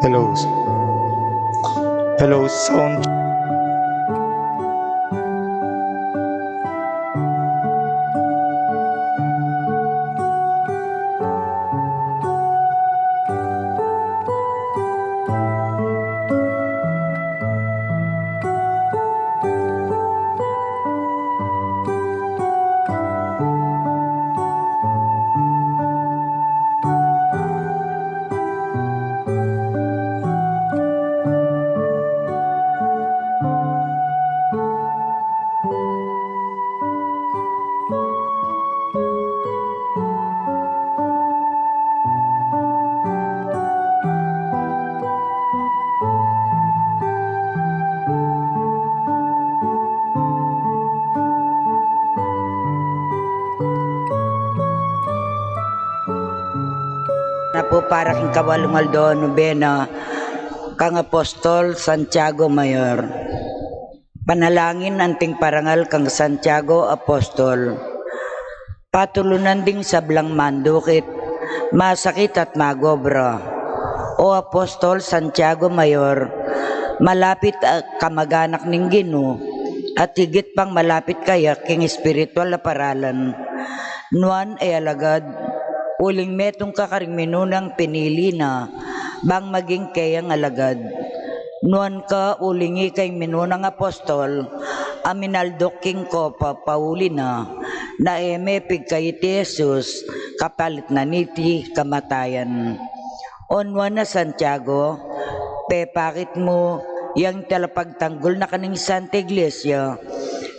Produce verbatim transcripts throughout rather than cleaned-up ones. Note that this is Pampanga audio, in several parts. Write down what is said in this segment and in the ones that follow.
Hello. Hello, sound. Na pu para king kawalung aldo, nobena kang Apostol Santiago Mayor. Panalangin anting parangal kang Santiago Apostol. Patulunan ding sablang mandukit, masakit at magobra. O Apostol Santiago Mayor, malapit a kamag-anak ning Ginu, at higit pang malapit kaya king espiritual a paralan. Nuan e alagad, uling metung ka karing minunang pinili na, bang maging keyang alagad. Nuan ka uling ika ing minunang apostol a minalduk king kopa pauli na, na e me pigkait i Jesus kapalit na niti kamatayan. O nuan a Santiago, pepakit mu yang talapagtanggul na kaning Santa Iglesia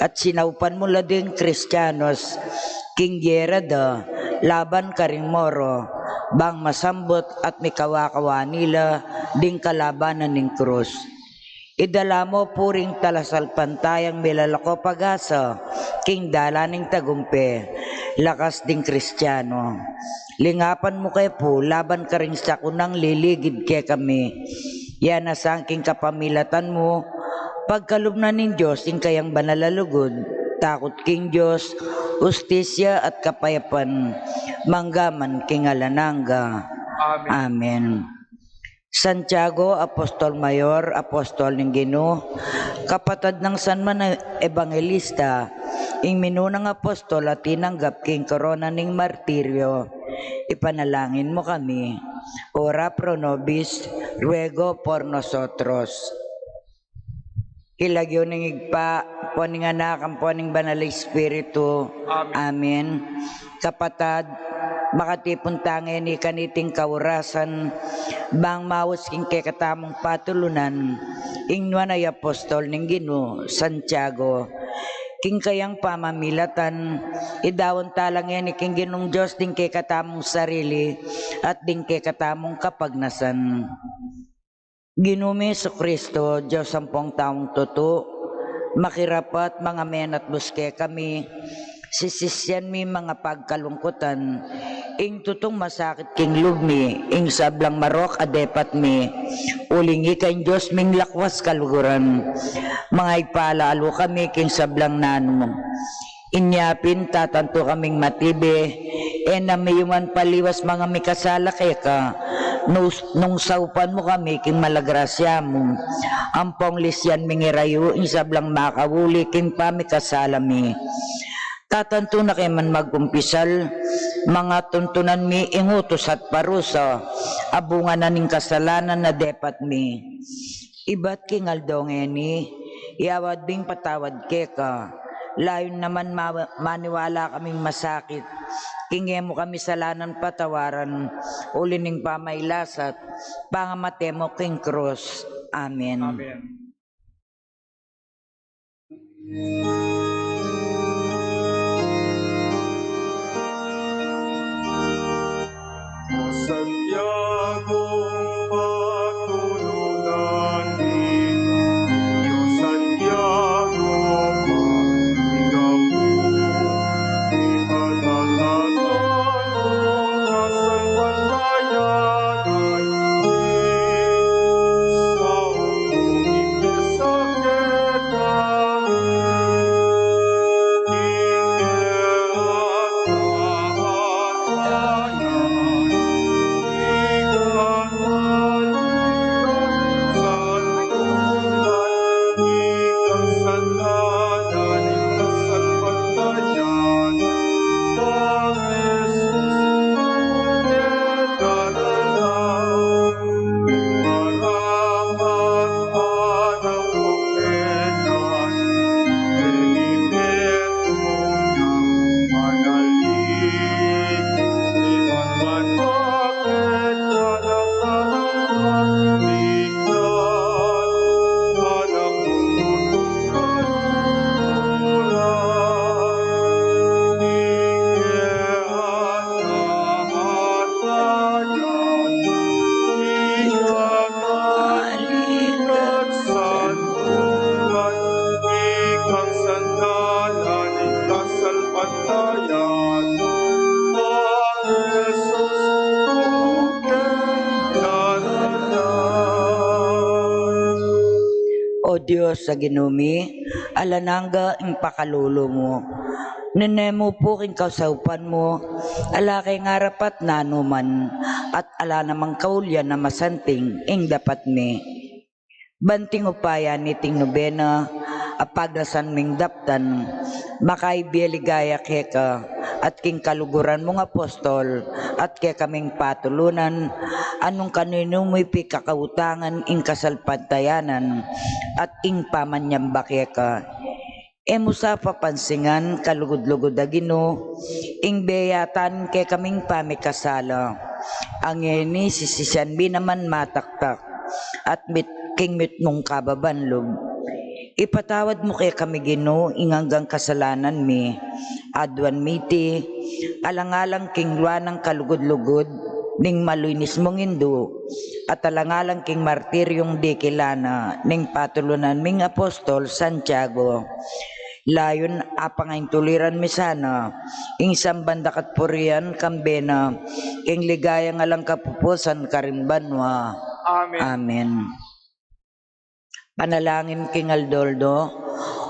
at sinaupan mu la ding Kristianos king gera da laban karing Moro, bang masambut at mikawa-kawa nila ding kalabanan ning krus. Idala mu pu ring talasalpantayang milalako pag-asa king dalan ning tagumpe, lakas ding Kristiano. Lingapan mu ke pu laban karing sakunang liligid kekami. Yan a sangking kapamilatan mu, pagkalub na ning Dios ing kayang banal a lugud, takut king Dios, ustisya at kapayapan, mangga man king alang angga. Amen. Amen. Santiago, Apostol Mayor, Apostol ning Ginu, kapatad nang San Juan Ebangelista, ing minunang apostol a tinanggap king korona ning martirio, ipanalangin mu kami. Ora pro nobis, ruego por nosotros. King lagyu ning Ibpa, ampo ning Anak, ampo ning Banal a Espiritu. Amen. Amen. Kapatad, makatipun ta ngeni kaniting kaurasan, bang maus king kekatamung patulunan, ing nuan a apostol ning Ginu, Santiago. King kayang pamamilatan, idaun ta la ngeni king Ginung Dios ding kekatamung sarili, at ding kekatamung kapagnasan. Ginu mi Jesucristo, Dios ampong taung tutu, makirapat, mangamenat bus kekami, sisisian mi mangapagkalungkutan, ing tutung masakit king lub mi, ing sablang marok a depat mi, uling ika ing Dios ming lakwas kaluguran, mangaipa la alu kami king sablang nanu. Inya pin tatantu kaming matibe, e na mi yuman paliwas manga mikasala keka, nung, nung saupan mu kami king mala grasya mu, ampong lisian ming irayu ing sablang makauli king pamikasala mi. Tatantu na ke man magkumpisal, manga tuntunan mi ing utus at parusa, a bunga na ning kasalanan a depat mi. Ibat king aldo ngeni, iawad ming patawad keka, layun naman ma-, maniwala kaming masakit, king e mu kami salanan patawaran, uli ning pamailas at pangamate mu king krus. Amen. Amen. Santiago, patulunan mi. Santiago, ikaw, ipatalanan mo, kasalpantayanan mi. Sa O Dios a Ginu mi, alang angga ing pakalulu mu. Nune mu pu king kasaupan mu, ala keng arapat nanu man, at ala namang kaulian a masanting ing dapat mi. Ban king upaya niting nubena, a paglasan ming daptan, makaibie ligaya keka, at king kaluguran mung apostol, at kekaming patulunan, a nung kaninu mu pikakautangan ing kasalpantayanan, at ing pamanyamba keka. E mu sa papansingan, kalugud-lugud a Ginu, ing beyatan kekaming pamikasala. A ngeni sisisian mi naman mataktak, at mit-, king mitmung kababan lub. Ipatawad mu kekami, Ginu, ing anggang kasalanan mi. Aduan mi iti, alang-alang king lua nang kalugud-lugud ning maluinis mung Indu, at alang-alang king martiryung dikilan na ning patulunan ming apostol Santiago. Layun a pangaintuliran mi sana ing samban da kat purian kambe na king ligayang alang kapupusan karing banua. Amen. Amen. Panalangin king aldo-aldo.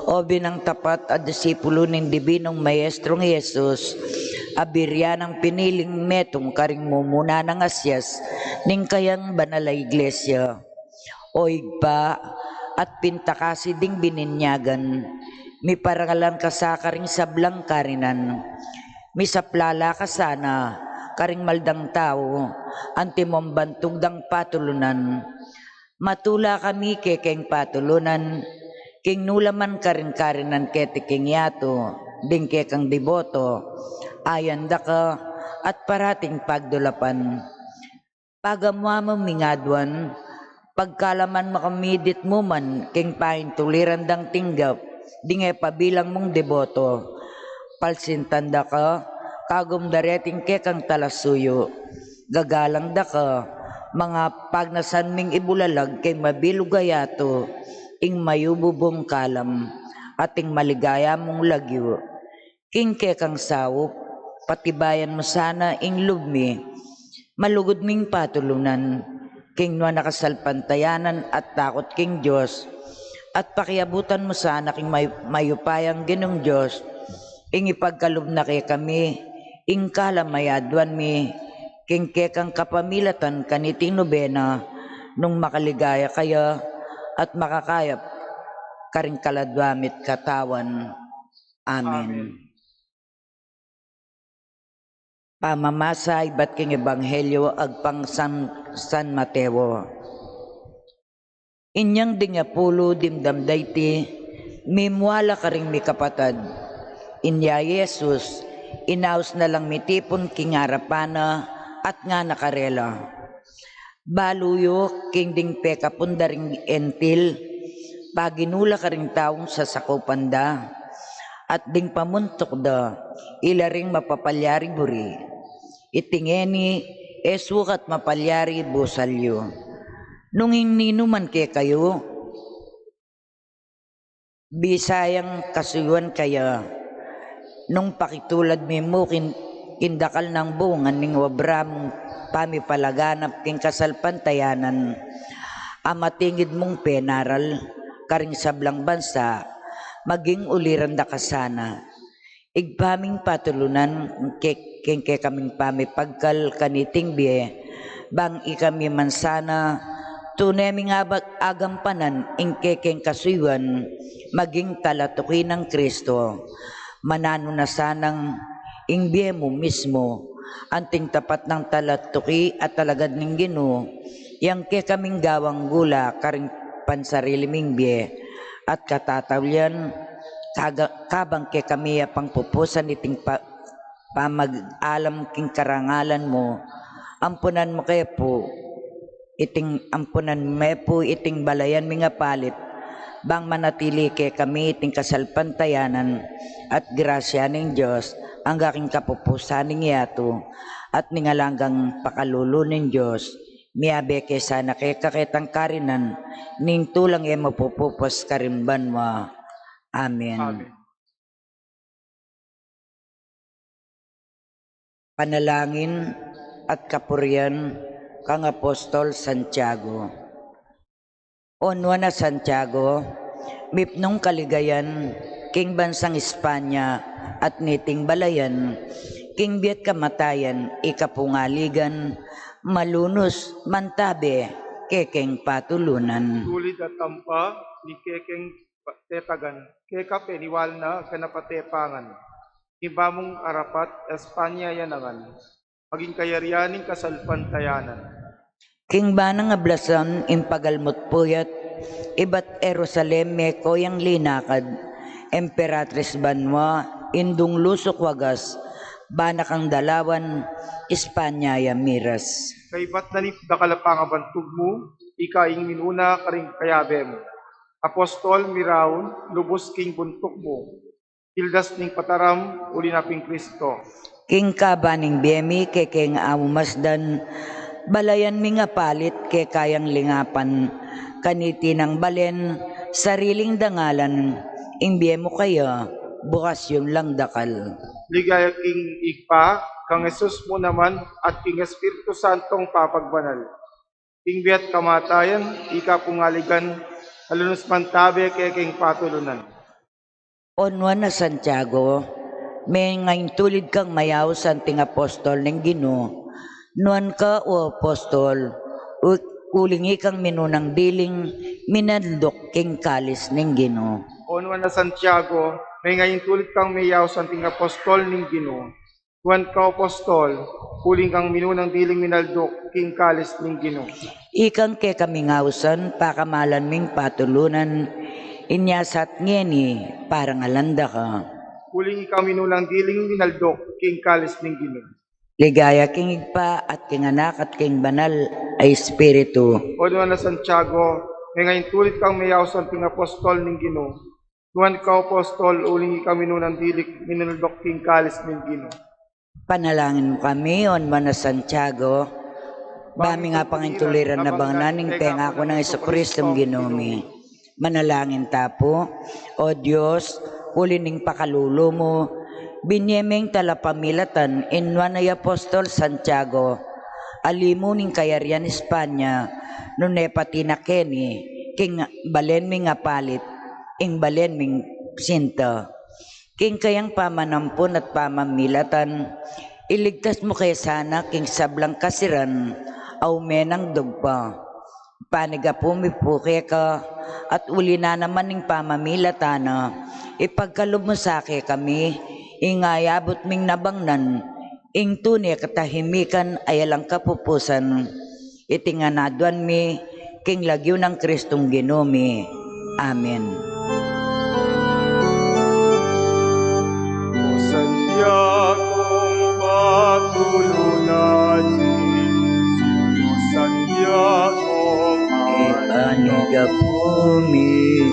O binang tapat a disipulu ning Dibinung Maestrung Jesus, a birian nang piniling metung karing mumuna nang asias ning kayang banal a Iglesia. O Ibpa, at pintakasi ding bininyagan, Miparangalan ka sa karing sablang karinan. Misaplala ka sana karing maldang tau, antimong bantug dang patulunan. Matula kami kekeng patulunan, king nulaman karing karinan keti king yatu, ding kekang deboto, ayan da ka, at parating pagdulapan. Pagamu-amu ming aduan, pagkalaman mu kami ditmu man king paintuliran dang tinggap ding e pabilang mung deboto. Palsintan da ka kagum dareting kekang talasuyu. Gagalang da ka, mangapagnasan ming ibulalag king mabilug a yatu ing mayububung kalam at ing maligaya mung lagyu. King kekang saup, patibayan mu sana ing lub mi, malugud ming patulunan king nuan a kasalpantayanan at takut king Dios, at pakiabutan mu sana king may-, mayupayang Ginung Dios ing ipagkalub na kekami ing kalam a aduan mi king kekang kapamilatan kaniting nobena, nung makaligaya kaya at makakayap karing kaladua mit katawan. Amen. Amen. Pamamasa ibat king Ebanghelyo agpang San, San Mateo. Inyang ding apulu dimdam da iti, mimua la karing mikapatad. Inya i Jesus, inaus na lang mitipun king arapan na at ngana karela, Balu yu king ding pekapun da ring Hentil, paginu la karing taung sasakupan da, at ding pamuntuk da, ila ring mapapalyari buri. Iti ngeni, e sukat mapalyari busal yu. Nung ing ninuman kekayu, bisa yang kasuyuan kaya, nung pakitulad mi mu king, king dakal nang bunga ning obra mung pamipalaganap king kasalpantayanan, a matingid mung penaral karing sablang bansa, maging uliran da ka sana. Ibpa ming patulunan, ke-, king kekaming pamipagkal kaniting bie, bang ikami man sana, tune ming abag-, agampanan ing kekeng kasuyuan, maging talatuki nang Kristo. Mananu na sanang ing bie mu mismu, anting tapat nang talatuki at alagad ning Ginu, yang kekaming gawang gula karing pansarili ming bie, at katataulian, kaga-, kabang kekami a pangpupusan iting pa-, pamag-alam king karangalan mu, ampunan mu ke pu, iting, ampunan me pu iting balayan ming apalit, bang manatili kekami iting kasalpantayanan at grasya ning Dios, angga king kapupusan ning yatu, at ning alang anggang pakalulu ning Dios, miyabe ke sana keka ketang karinan, ning tulang e mapupupus karin banua. Amen. Amen. Panalangin at kapurian kang Apostol Santiago. O nuan a Santiago, mipnung kaligayan king bansang Espanya at niting balayan, king bie at kamatayan, ika pung aligan, malunus, mantabe, kekeng patulunan. Tulid at ampa, ni kekeng pa-, tetagan, keka peniwal na, kanapatepangan. Iba mung arapat, Espanya ya nangan. Maging kayarian ning kasalpantayanan. King banang ablasan ing pagalmut puyat, ibat Jerusalem meko yang linakad, Emperatris banua, indung lusuk wagas, bana kang dalawan, Espanya ya miras. Kaibat na ni dakal a pangabantug mu, ika ing minuna karing kayabe mu. Apostol, miraun, lubus king buntuk mu. Kildas ning pataram, uli na pin Kristo. King kaba ning bie mi, kekeng amu masdan, balayan ming apalit, keka yang lingapan, kaniti nang balen, sariling dangalan, ing bie mu kaya, bukas yun lang dakal. Ligaya king Ibpa, kang Jesus mu naman, at king Espiritu Santong papagbanal. King bie at kamatayan, ika pung aligan, malunus mantabe kekeng patulunan. O nuan a Santiago, mengaintulid kang mayaus anting apostol ning Ginu. Nuan ka, o apostol, u-, uling ikang minunang diling minanduk king kalis ning Ginu. O Nuan a Santiago, mengaintulit kang meyausan ding apostol ning Ginu. Nuan kang apostol, uling ikang minunang diling minalduk king kalis ning Ginu. Ikang kekaming ausan, pakamalan ming patulunan, inya sat ngeni, parangalan da ka. Uling ikang minunang diling minalduk king kalis ning Ginu. Ligaya king Ibpa, at king Anak, at king Banal a Espiritu. O Nuan a Santiago, mengaintulit kang meyausan ding apostol ning Ginu. Nuan kang apostol, uling ikang minunang diling minalduk king kalis ning Ginu. Panalangin mu kami, O Nuan a Santiago, ba ming apangintuliran a bangnan ing pengaku nang Jesucristo Ginu mi. Manalangin ta pu. O Dios, uli ning pakalulu mu, binie meng talapamilatan i Nuan a Apostol Santiago, alimu ning kayarian Espanya, nune pati na keni, king balen ming apalit, ing balen ming sinta. King kayang pamanampun at pamamilatan, iligtas mu ke sana king sablang kasiran a ume nang dugpa. Panigapu mi pu keka, at uli na naman ning pamamilatan na, ipagkalub mu sa kekami, ing ayabut ming nabangnan, ing tune katahimikan a alang kapupusan. Iti ngan aduan mi, king lagyu nang Kristong Ginu mi. Amen. O Santiago, patulunan mi, Santiago, Santiago, e panigapu mi,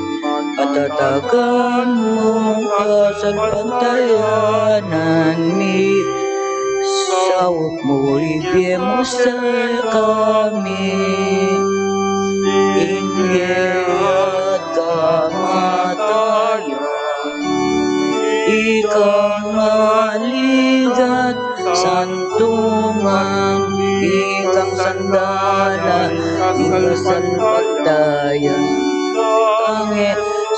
katatagan mung kasalpantayanan mi, saup mu ibie mu sekami, ing bie at kamatayan, ikang aligat santungan, ikang sandalan ning kasalpantayanan, nang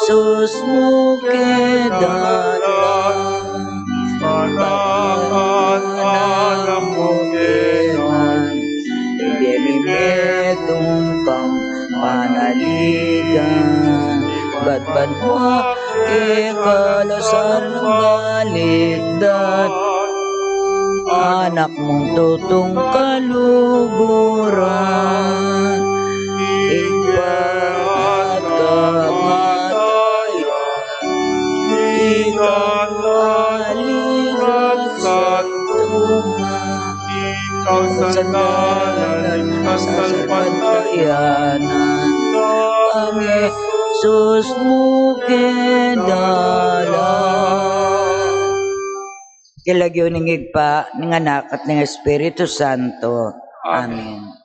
Jesus mu ke dalan, panakan anak mu ke man, ibie mi metung kang panaligan, ibat ban mu keka la sanang balikdan, anak mung tutung kaluguran, ing bie at kamatayan, ikang aligat santungan, ikang sandalan ning kasalpantayanan, nang Jesus mu ke dalan. King lagyu ning Ibpa, ning Anak, at ning Espiritu Santo. Amen. Amen.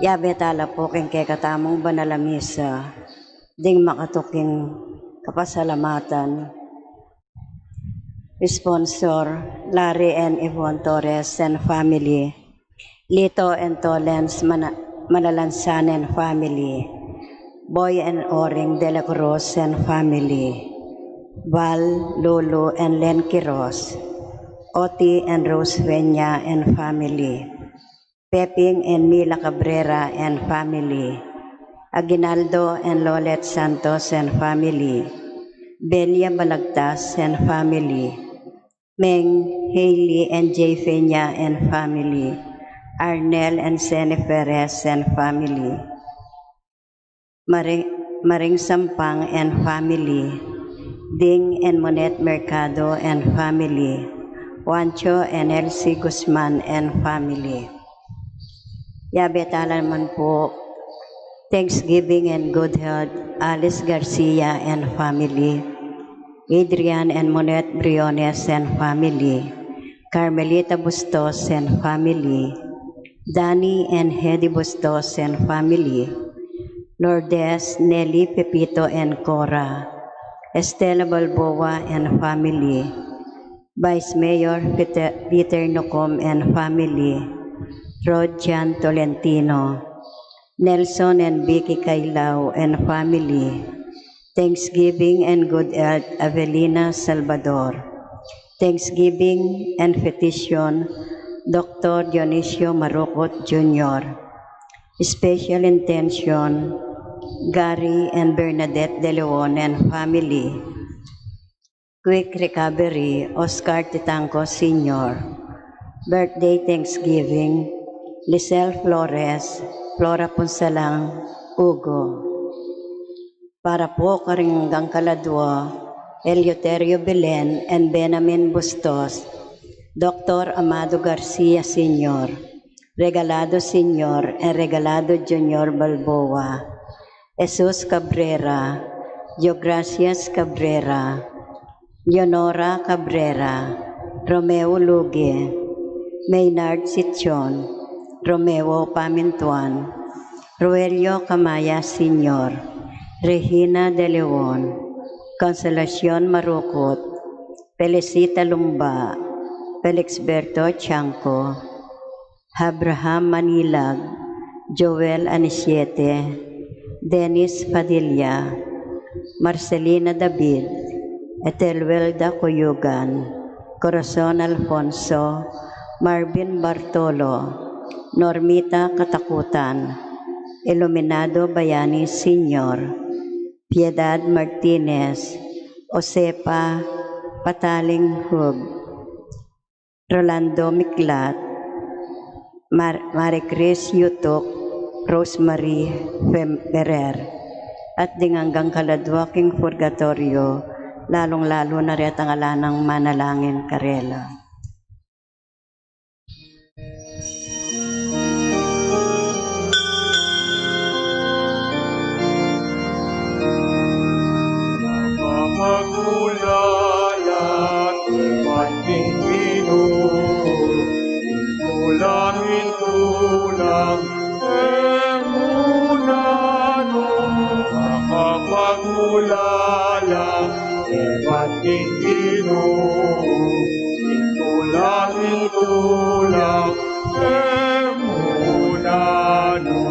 Yabe tala pu king kekatamung banal a misa, ding makatuking kapasalamatan. Sponsor, Larry and Yvonne Torres and family. Lito and Tolens Mana-, Malalansan and family. Boy and Oring de la Cruz and family. Val, Lulu and Len Quiros. Oti and Rose Peña and family. Peping and Mila Cabrera and family. Aguinaldo and Lolet Santos and family. Belia Balagtas and family. Meng, Hailey and Jay Peña and family. Arnel and Sene Perez and family. Maring, Maring Sampang and family. Ding and Monet Mercado and family. Juancho and Elsie Guzman and family. Yabe tala naman pu, Thanksgiving and good health, Alice Garcia and family. Adrian and Monet Briones and family. Carmelita Bustos and family. Danny and Hedy Bustos and family. Lourdes, Nelly, Pepito and Cora. Estela Balboa and family. Vice Mayor Peter, Peter Nocom and family. Rod Jan Tolentino. Nelson and Vicky Cailao and family. Thanksgiving and good health, Avelina Salvador. Thanksgiving and petition, Doctor Dionisio Marucot Junior. Special intention, Gary and Bernadette De Leon and family. Quick recovery, Oscar Titangco Senior. Birthday Thanksgiving, Lisel Flores, Flora Punsalang, Ugo. Para pu karing anggang kaladua, Eleuterio Belen and Benamin Bustos, Doctor Amado Garcia Senior, Regalado Senior and Regalado Junior Balboa, Jesus Cabrera, Deogracias Cabrera, Leonora Cabrera, Romeo Luge, Maynard Sichon, Romeo Pamintuan, Roelio Camaya Senior, Regina De Leon, Consolacion Marucot, Felicita Lumba, Felixberto Chanco, Abraham Manilag, Joel Anisiete, Dennis Padilla, Marcelina David, Etelwelda Cuyugan, Corazon Alfonso, Marvin Bartolo, Normita Katakutan, Iluminado Bayani Senior, Piedad Martinez, Josefa Pataling Hub, Rolando Miklat, Mar-, Marie Chris Yutuk, Rosemary Fem-, Ferrer, at ding anggang kaladua king purgatorio, lalung-lalu na retang ala nang manalangin karela. Mapagmulalang ibat ning Ginu, ing tulang, ing tulang, e mu nanu. Mapagmulalang ibat ning Ginu, ing tulang, ing tulang, e mu nanu.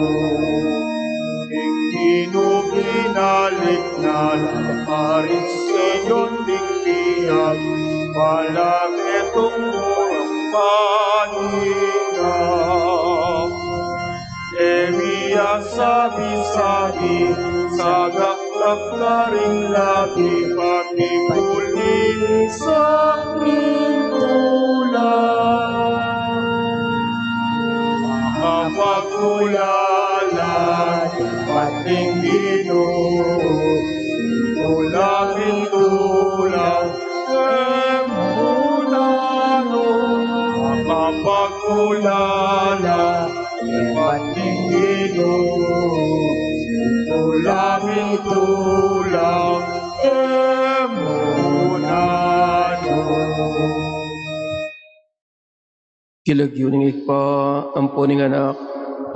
Ing Ginu binalik na la karing Sion ding biag, balamu itung murang banua. E mi asabi-sabi, sagak na karing labi, pati uling sakit tulang. Makapagmulalang ibat ning Ginu, ing tulang, ing tulang, e mu nanu. Makapagmulalang ibat ning Ginu, ing tulang, ing tulang, e mu nanu. King lagyu ning Ibpa, ampo ning Anak,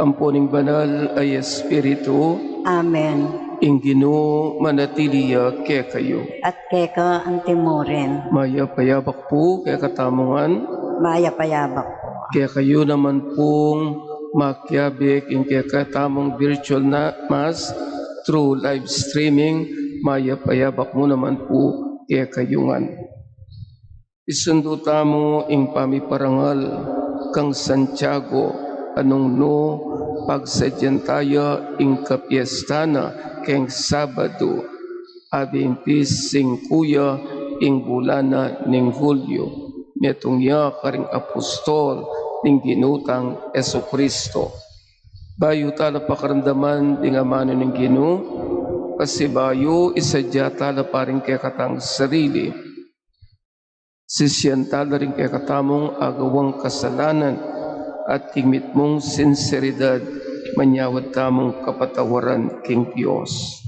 Ampo ning Banal a Espiritu. Amen. Ing Ginu manatili ya kekayu. At keka antimurin. Mayap a yabak pu kekatamu ngan. Mayap a yabak pu. Kekayu naman pung makiabe king kekatamung virtual na mass through live streaming, mayap a yabak mu naman pu kekayu ngan. Isundu tamu ing pamiparangal kang Santiago, a nung pagsadyan taya ing kapiesta na keng Sabadu, a beinti singku ya ing bulan na ning Hulyo, metung ya karing apostol ning Ginu tang Jesucristo. Bayu tala pakaramdaman ding amanu ning Ginu, pasibayu isadya tala pa ring kekatang sarili. Sisian tala ring kekatamung agawang kasalanan, at king mitmung sinseridad, manyawad tamung kapatawaran king Dios.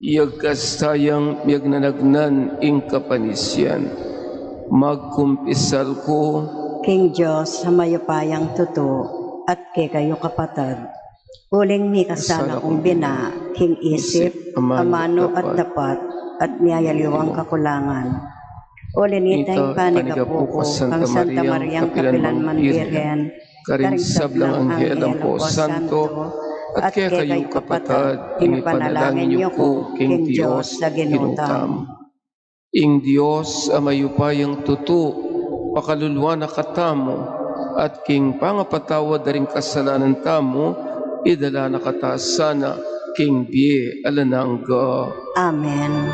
Iyagkas tayang miyagnanagnan ing kapanisian. Magkumpisal ku king Dios a mayupayang tutu, at kekayu kapatad, uling mikasala kung bina king isip, amanu at dapat, at miyayaliwang kakulangan. Uli nita ing panigapu ku kang Santa Mariang kapilanman Birhen, karing sablang anghel ampo santo, at kekayu kapatad, ing ipanalangin yu ku king Dios a Ginu tamu. Ing Dios a mayupayang tutu, pakaluluan na katamu, at king pangapatawad da ring kasalanan tamu, idala na kata sana king bie alang angga. Amen.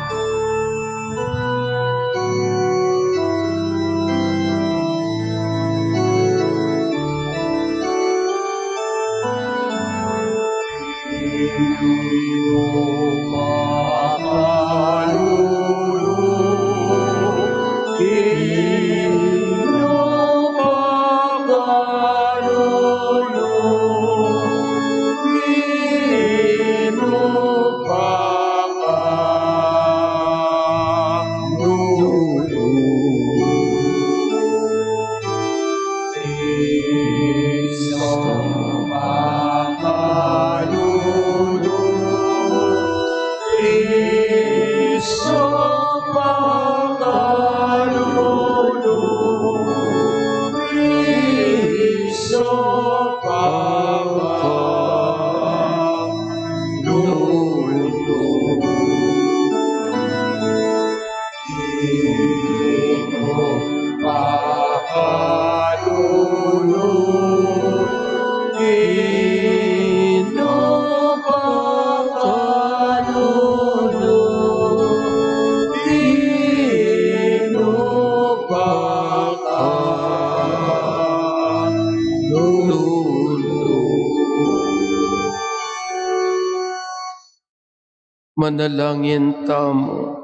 Manalangin tamu.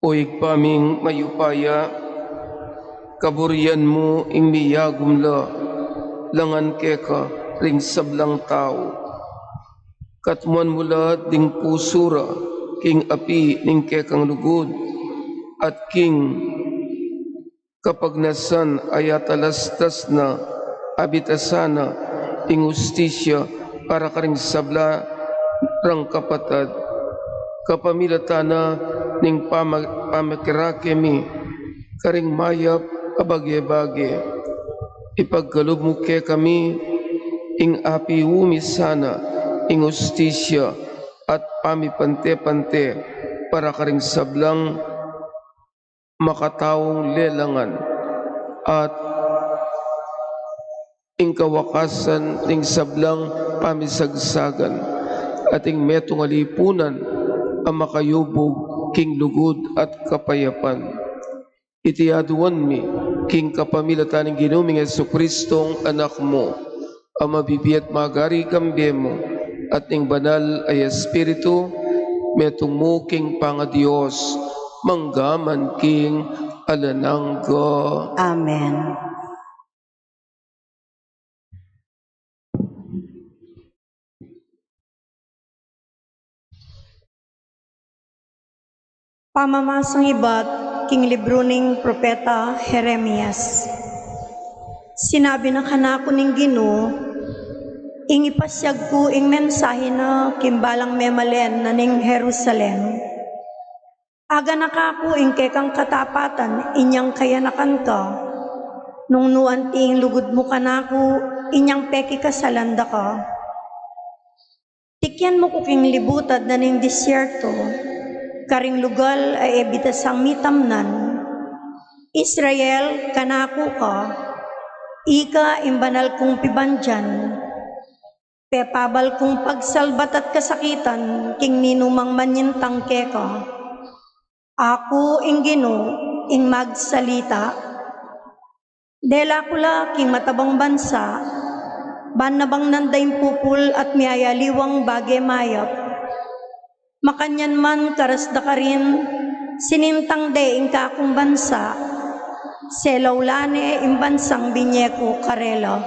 O Ibpa ming mayupaya, kaburian mu ing miyagum la, lengan keka ring sablang tau. Katmuan mu la ding pusu ra king api ning kekang lugud, at king kapagnasan a ya talastas na, abitasan na ing ustisya para karing sabla rang kapatad. Kapamilatan na ning pama-, pamakirake mi karing mayap a bage-bage, ipagkalub mu kekami ing apiumi sana ing ustisya at pamipante-pante para karing sablang makataung lelangan, at ing kawakasan ning sablang pamisagsagan, at ing metung a lipunan a makayubug king lugud at kapayapan. Iti aduan mi king kapamilatan ning Ginu ming Jesucristong Anak mu, a mabibie at magari kambe mu, at ning Banal a Espiritu, metung mu king pangaDios, mangga man king alang angga. Amen. Pamamasang ibat king libru ning propeta Jeremias. Sinabi na kanaku ning Ginu, ing ipasyag ku ing mensahe na king balang memalen na ning Jerusalem. Aganaka ku ing kekang katapatan inyang kayanakan ka, nung nu anti ing lugud mu kanaku inyang pekikasalan da ka. Tikian mu ku king libutad na ning disyerto, karing lugal a e bitasang mitamnan. Israel, kanaku ka, ika ing banal kung pibandian. Pepabal kung pagsalbat at kasakitan king ninumang manyintang keka. Aku ing Ginu ing magsalita. Dela ku la king matabang bansa, ban nabangnan da ing pupul at miyayaliwang bage mayap. Makanyan man karas da karin, sinintang de ing kakung bansa, selaw la ne ing bansang binye ku karela.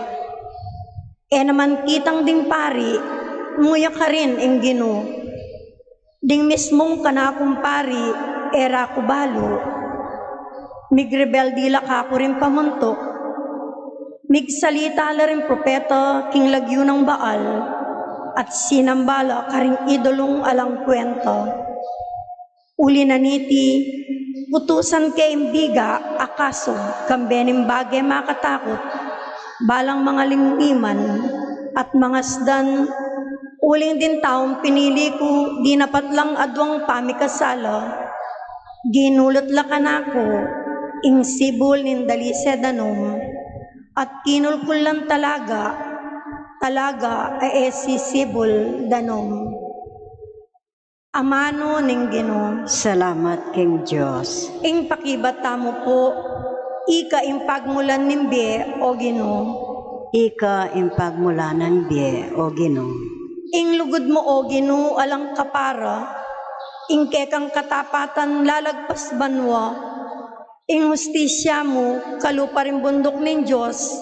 E naman kitang ding pari, muya karin ing Ginu. Ding mismung kanakung pari, e ra ku balu. Migrebelde la kaku ring pamuntuk. Migsalita la ring propeta king lagyu nang Baal, at sinamba la karing idolung alang kwenta. Uli na niti, utusan ke ing biga a kasug kambe ning bage makatakut, balang mangalinggiman at mangasdan, uling ding taung pinili ku dinapat lang aduang pamikasala. Ginulut la kanaku ing sibul ning dalise danum, at kinulkul lang talaga, talaga a e sisibul danum. Amanu ning Ginu. Salamat king Dios. Ing pakibat tamu pu, ika ing pagmulan ning bie, o Ginu. Ika ing pagmulan ning bie, o Ginu. Ing lugud mu, o Ginu, alang kapara, ing kekang katapatan lalagpas banua. Ing hustisya mu kalupa ring bunduk ning Dios,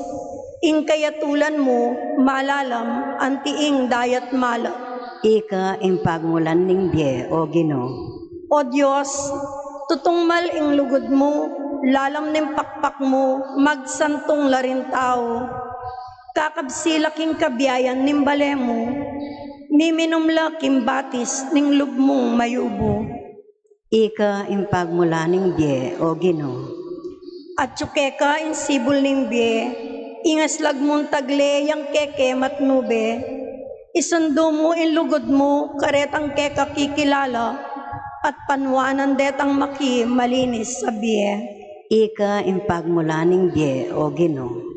ing kayatulan mu malalam anti ing dayat malat. Ika ing pagmulan ning bie, o Ginu. O Dios, tutung mal ing lugud mu, lalam ning pakpak mu magsantung la ring tau. Kakabsi la king kabiayan ning bale mu, miminum la king batis ning lub mung mayubu. Ika ing pagmulan ning bie, o Ginu. Atyu keka ing sibul ning bie, ing aslag mung tagle yang keke matnube. Isundu mu ing lugud mu karetang keka kikilala, at panuanan detang maki malinis a bie. Ika ing pagmulan ning bie, o Ginu.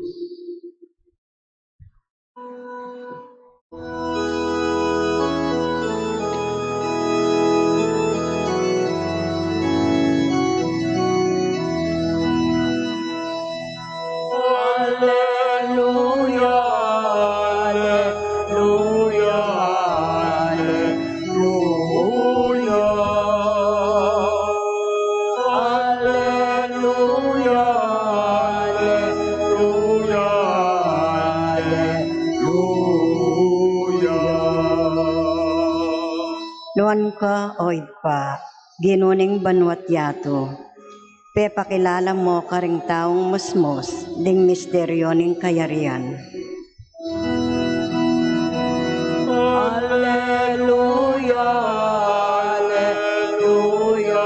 Aleluya, aleluya, aleluya. Aleluya, aleluya, aleluya. Nuan ka, o Ibpa, Ginu ning banua't yatu. Pepakilala mu karing taung musmus ding misteryu ning kayarian. Aleluya, aleluya,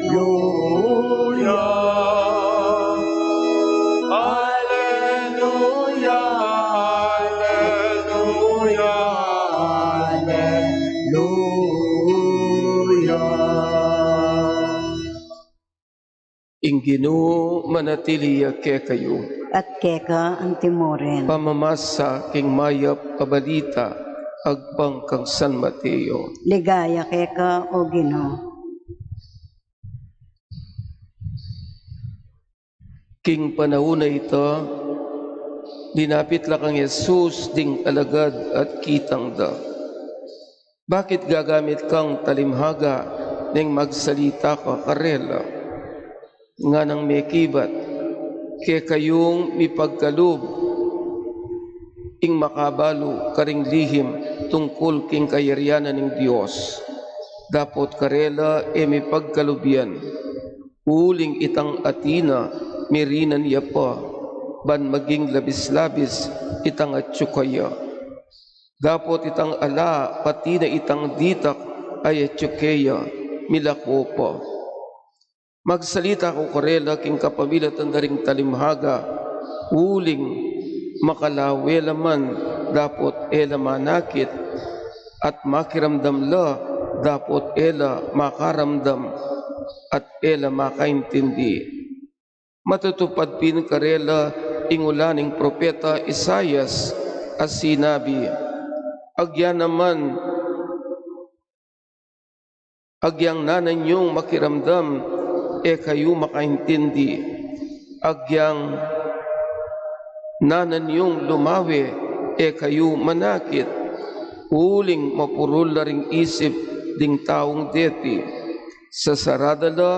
aleluya. Aleluya, aleluya, aleluya. Ing Ginu manatili ya kekayu. At keka antimurin. Pamamasa king mayap a balita agpang kang San Mateo. Ligaya keka, o Ginu. King panaun a ita, linapit la kang Jesus ding alagad at kitang da. Bakit gagamit kang talimhaga neng magsalita ka karela? Nganang mekibat, kekayung mipagkalub ing makabalu karing lihim tungkul king kayarian ning Dios. Dapot karela e mipagkalubian, uling itang atina mirinan ya pa, ban maging labis-labis itang atyu kaya. Dapot itang ala, pati na itang ditak a atyu keya, milako pa. Magsalita ku karela king kapamilatan da ring talimhaga, uling makalawe la man dapot e la manakit, at makiramdam la dapot e la makaramdam, at e la makaintindi. Matutupad pin karela ing ula ning propeta Isaias a sinabi, "Agyan naman, agyang nanan yung makiramdam, e kayu makaintindi. Agyang nanan yung lumawe, e kayu manakit. Uling mapurul la ring isip ding taung deti. Sasara da la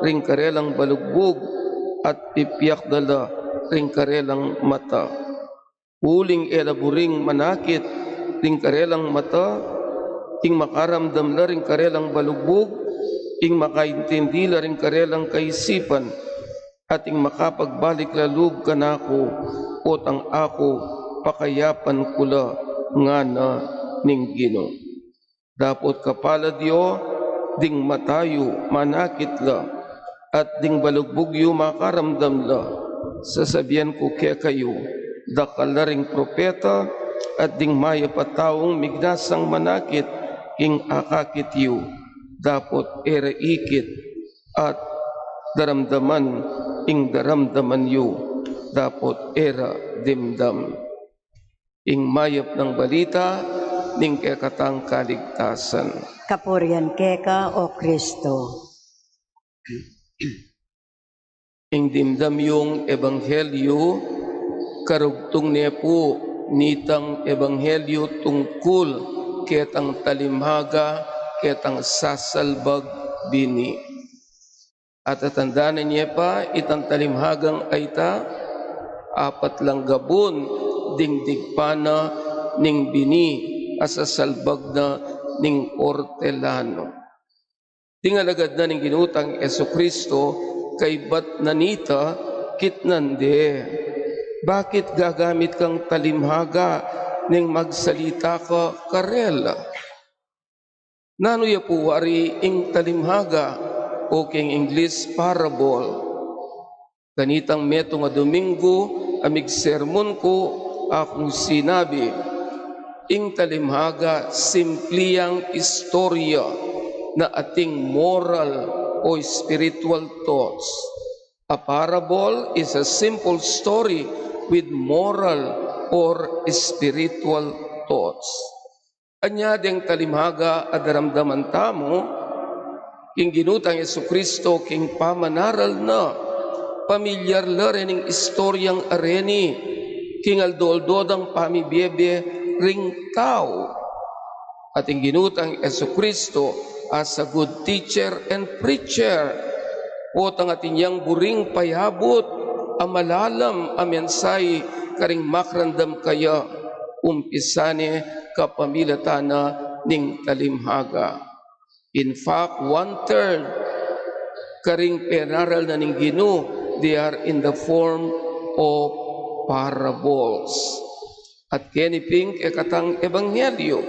ring karelang balugbug, at pipiak da la ring karelang mata. Uling e la buring manakit ring karelang mata, ing makaramdam la ring karelang balugbug, ing makaintindi la ring karelang kaisipan, at ing makapagbalik la lub kanaku, potang aku pakayapan ku la, ngana ning Ginu." Dapot kapalad yu ding mata yu manakit la, at ding balugbug yu makaramdam la. Sasabian ku kekayu, dakal la ring propeta at ding mayap a taung mignasang manakit king akakit yu, dapot e ra ikit, at daramdaman ing daramdaman yu, dapot e ra dimdam. Ing mayap nang balita ning kekatang kaligtasan. Kapurian keka, O Kristo. Ing dimdam yung ebanghelyu, karugtung ne pu nitang ebanghelyu tungkul ketang talimhaga, ketang sasalbag bini. At atandanan ye pa, itang talimhagang ayta, apat lang gabun ding digpa na ning bini a sasalbag na ning ortelano. Ding alagad na ning Ginu tang Jesu-Kristo, kaybat na nita, kitnan de, "Bakit gagamit kang talimhaga ning magsalita ka karela?" Nanu ya pu wari ing talimhaga, o king Ingles, parable? Kanitang metung a Domingo a migsermon ku, akung sinabi, ing talimhaga simple yang istorya na ating moral o spiritual thoughts. A parable is a simple story with moral or spiritual thoughts. Anya deng talimhaga a daramdaman tamu, king Ginu tang Jesu-Kristo, king pamanaral na, pamilyar la rening istoryang areni, king aldo-aldo dang pamibiebe ring tau. At ing Ginu tang Jesu-Kristo, as a good teacher and preacher, potang atin yang buring payabut a malalam a mensahe karing makarandam kaya, umpisa ne kapamilatan na ning talimhaga. In fact, one-third karing penaral na ning Ginu, they are in the form of parables. At keni pin ing kekatang ebanghelyo,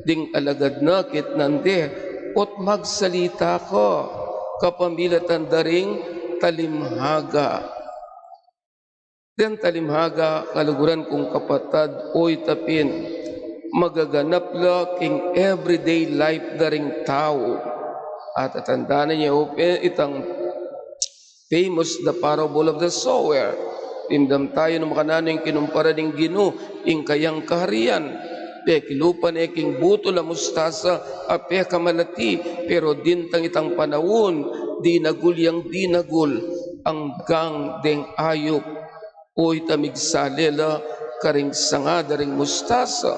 ding alagad na kitnan de, ot magsalita ka kapamilatan da ring talimhaga. Deng talimhaga, kaluguran kung kapatad, o itapin, magaganap la king everyday life da ring tau. At atandanan ye, o pe, itang famous, the parable of the sower. Dimdam tayu nung makananu ing kinumpara ning Ginu ing kayang kaharian. Pekilupa ne king butul a mustasa a pekamalati, pero dintang itang panaun, dinagul yang dinagul anggang deng ayup, o ita migsale la karing sanga da ring mustasa.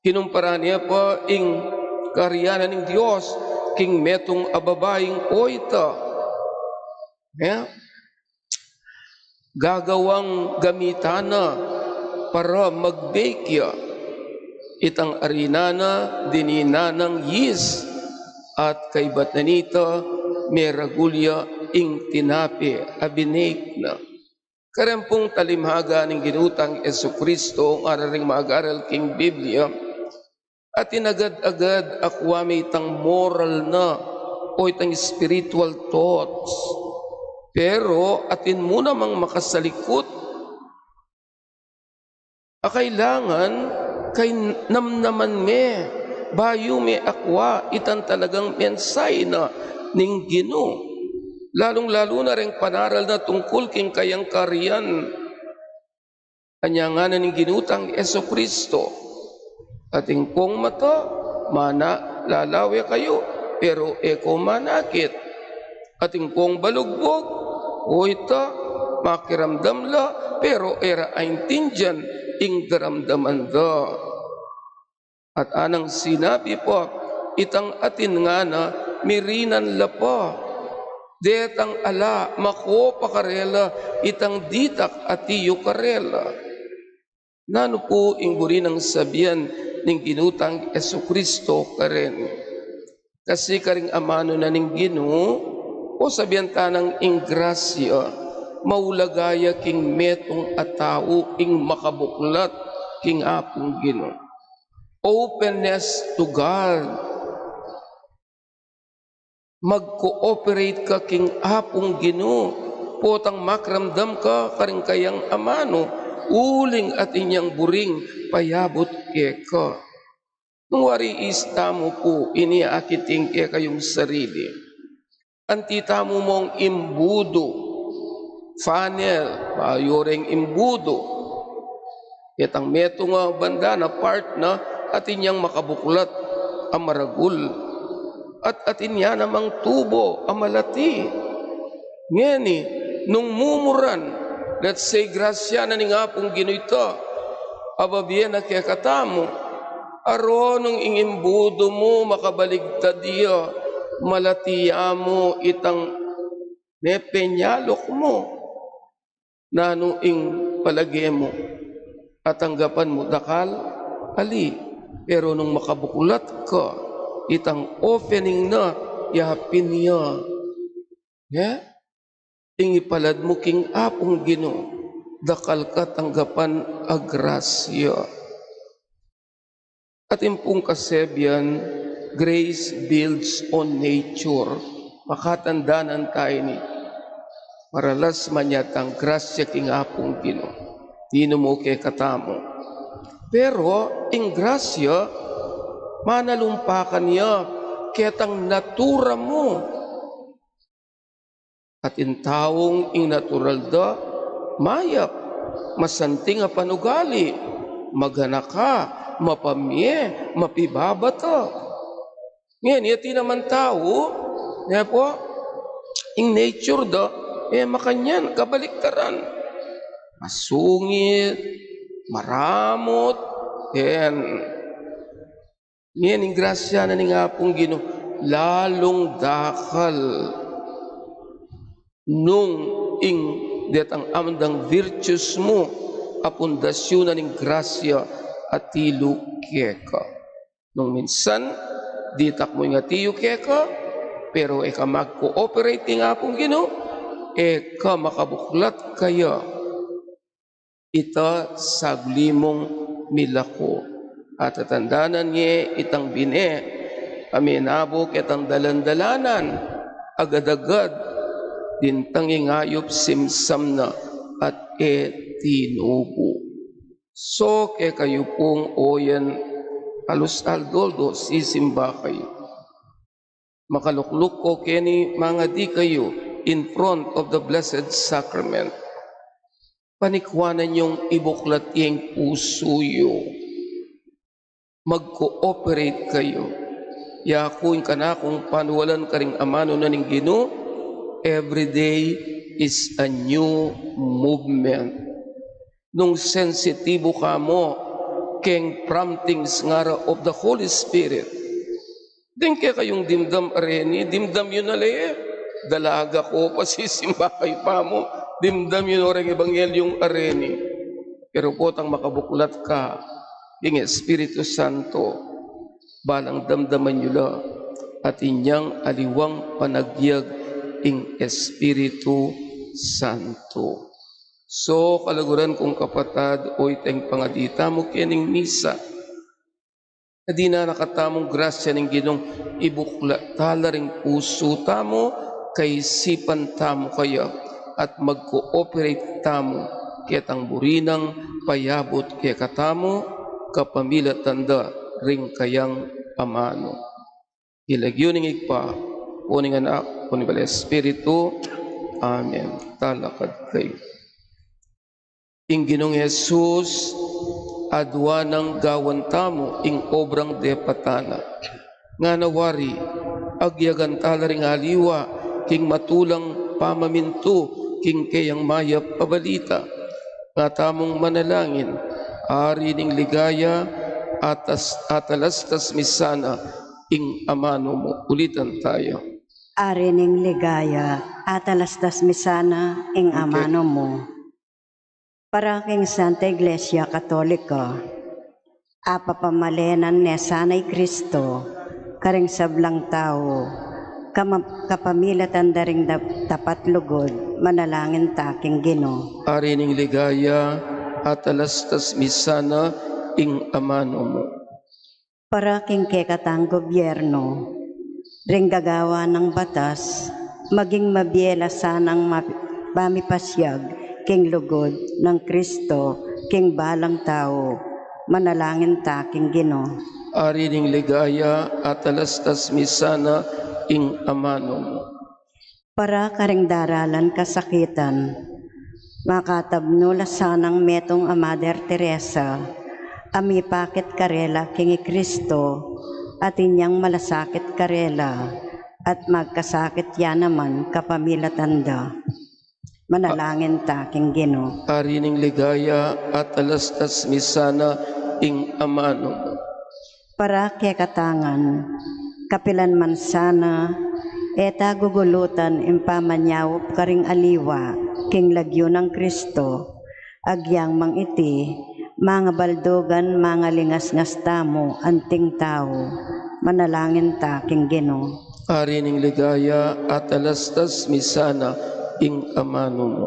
Kinumpara ne pa ing kaharian ning Dios king metung a babaing o ita, e, gagawang gamitan na para mag-bake ya. Itang arina na, dininan nang yeast. At kaybat na nita, meragul ya ing tinape a binake na. Kareng pung talimaga ning Ginu tang Jesucristo, ngara ring mag-aral king Biblia, atin agad-agad a kua me itang moral na o itang spiritual thoughts. Pero atin mu namang makasalikut a kailangan kay namnaman me, bayu me akua itang talagang mensahe na ning Ginu. Lalung-lalu na reng panaral na tungkul king kayang karian. Anya ngana ning Ginu tang Jesucristo, atin kong mata, mana, lalawe kayu, pero e ko manakit. Atin kong balugbug, o ita, makiramdam la, pero e ra aintindian ing daramdaman da. At anang sinabi pa, itang atin ngana, mirinan la pa. Detang ala, mako pa karela, itang ditak atiyu karela. Nanu pu ing buri nang sabian ning Ginu tang Jesucristo kareni? Kasi karing amanu na ning Ginu, o sabian ta nang ing grasya, maulaga ya king metung a tau ing makabuklat king Apung Ginu. Openness to God. Mag-cooperate ka king Apung Ginu, potang makiramdam ka karing kayang amanu, uling atin yang buring payabut keka. Nung wari ista mu pu, ini akit ing kekayung sarili. Anti tamu mung imbudu, funnel, bayu reng imbudu. Ketang metung a banda na part na, atin yang makabuklat a maragul. At atin ya namang tubo a malati. Ngeni, nung mumuran, let's say, grasya na ning Apung Ginu ita, ababie na kekatamu, aro nung ing imbudu mu makabaligtad ya, malati ya mu itang mepenyaluk mu. Nanu ing palage mu? Atanggapan mu dakal? Ali. Pero nung makabuklat ka, itang opening na, yapin ya. Ya? Ing ipalad mu king Apung Ginu, dakal ka tanggapan a grasya. Atin pung kasebian, grace builds on nature. Makatandanan tayu ini. Maralas man yatang grasya king Apung Ginu. Tinumu kekatamu. Pero, ing grasya, manalumpakan ya ketang natura mu. Atin taung ing natural da, mayap, masanting a panugali, maganaka, mapamie, mapibabata. Ngeni, atin naman tau, ne pu, ing nature da, e makanyan, kabaliktaran. Masungit, maramut, en. Ngeni, ing grasya na ning Apung Ginu, lalung dakal. Nung ing detang amdang virtues mu, a pundasyon na ning grasya atilu keka. Nung minsan, ditak mu ing atiyu keka, pero e ka mag-cooperate king Apung Ginu, e ka makabuklat kaya. Ita saguli mung milako. At tatandanan ye itang bine, a menabuk ketang dalan-dalanan, agad-agad, dintang ing ayup simsam na at e tinubu. So, kekayu pung oyan, alus aldo-aldo sisimba kayu. Makalukluk ko keni, mangadi kayu in front of the Blessed Sacrament. Panikuanan yung ibuklat ya ing pusu yu. Mag-cooperate kayu. Yaku ing kanakung panualan karing amanu na ning Ginu, every day is a new movement. Nung sensitibo ka mu keng promptings ngara of the Holy Spirit, deng kekayung dimdam a reni, dimdam yu na le, dalaga ko pa, sisimba kayu pa mu, dimdam yu na reng ebanghelyu a reni. Pero potang makabuklat ka king Espiritu Santo, balang damdaman yu la. at inyang aliwang panagyag ing Espiritu Santo. So, kaluguran kung kapatad, o iteng pangadi tamu kening misa, na dinana katamung grasya ning Ginung ibuklat tala ring pusu tamu, kaisipan tamu kaya, at mag-cooperate tamu ketang burinang payabut kekatamu, kapamilatan da ring kayang amanu. King lagyu ning Ibpa, o ning Anak, o ning Banal Espiritu. Amen. Talakad kayu. Ing Ginung Jesus, adua nang gawan tamu ing obrang depatana. Ngana wari, agyagan tala ring aliwa king matulang pamamintu king keyang mayap a balita. Nga tamung manalangin, Ari ning ligaya, atas, atalastas mi sana ing amanu mu. Ulitan taya. Ari ning ligaya, atalastas mi sana ing amanu mu. Para king Santa Iglesia Katolika, apapamalenan ne sana i Kristo karing sablang tau, kama-, kapamilatan da ring dap-, tapat lugud, manalangin ta king Ginu. Ari ning ligaya, atalastas mi sana ing amanu mu. Para king kekatang gobyerno, ring gagawa nang batas, maging mabie la sanang ma-, pamipasyag king lugud nang Kristo king balang tau, manalangin ta king Ginu. Ari ning ligaya, atalastas mi sana ing amanu mu. Para karing daralan kasakitan, makatabnu la sanang metung a Mother Teresa, a mipakit karela king i Kristo, at inyang malasakit karela, at magkasakit ya naman kapamilatan da. Manalangin ta king Ginu. Ari ning ligaya, atalastas mi sana ing amanu mu. Para kekatang ngan, kapilan man sana, e ta gugulutan ing pamanyaup karing aliwa king lagyu nang Kristo, agyang mang iti, mangabaldugan, mangalingasngas tamu anting tau. Manalangin ta king Ginu. Ari ning ligaya, atalastas mi sana ing amanu mu.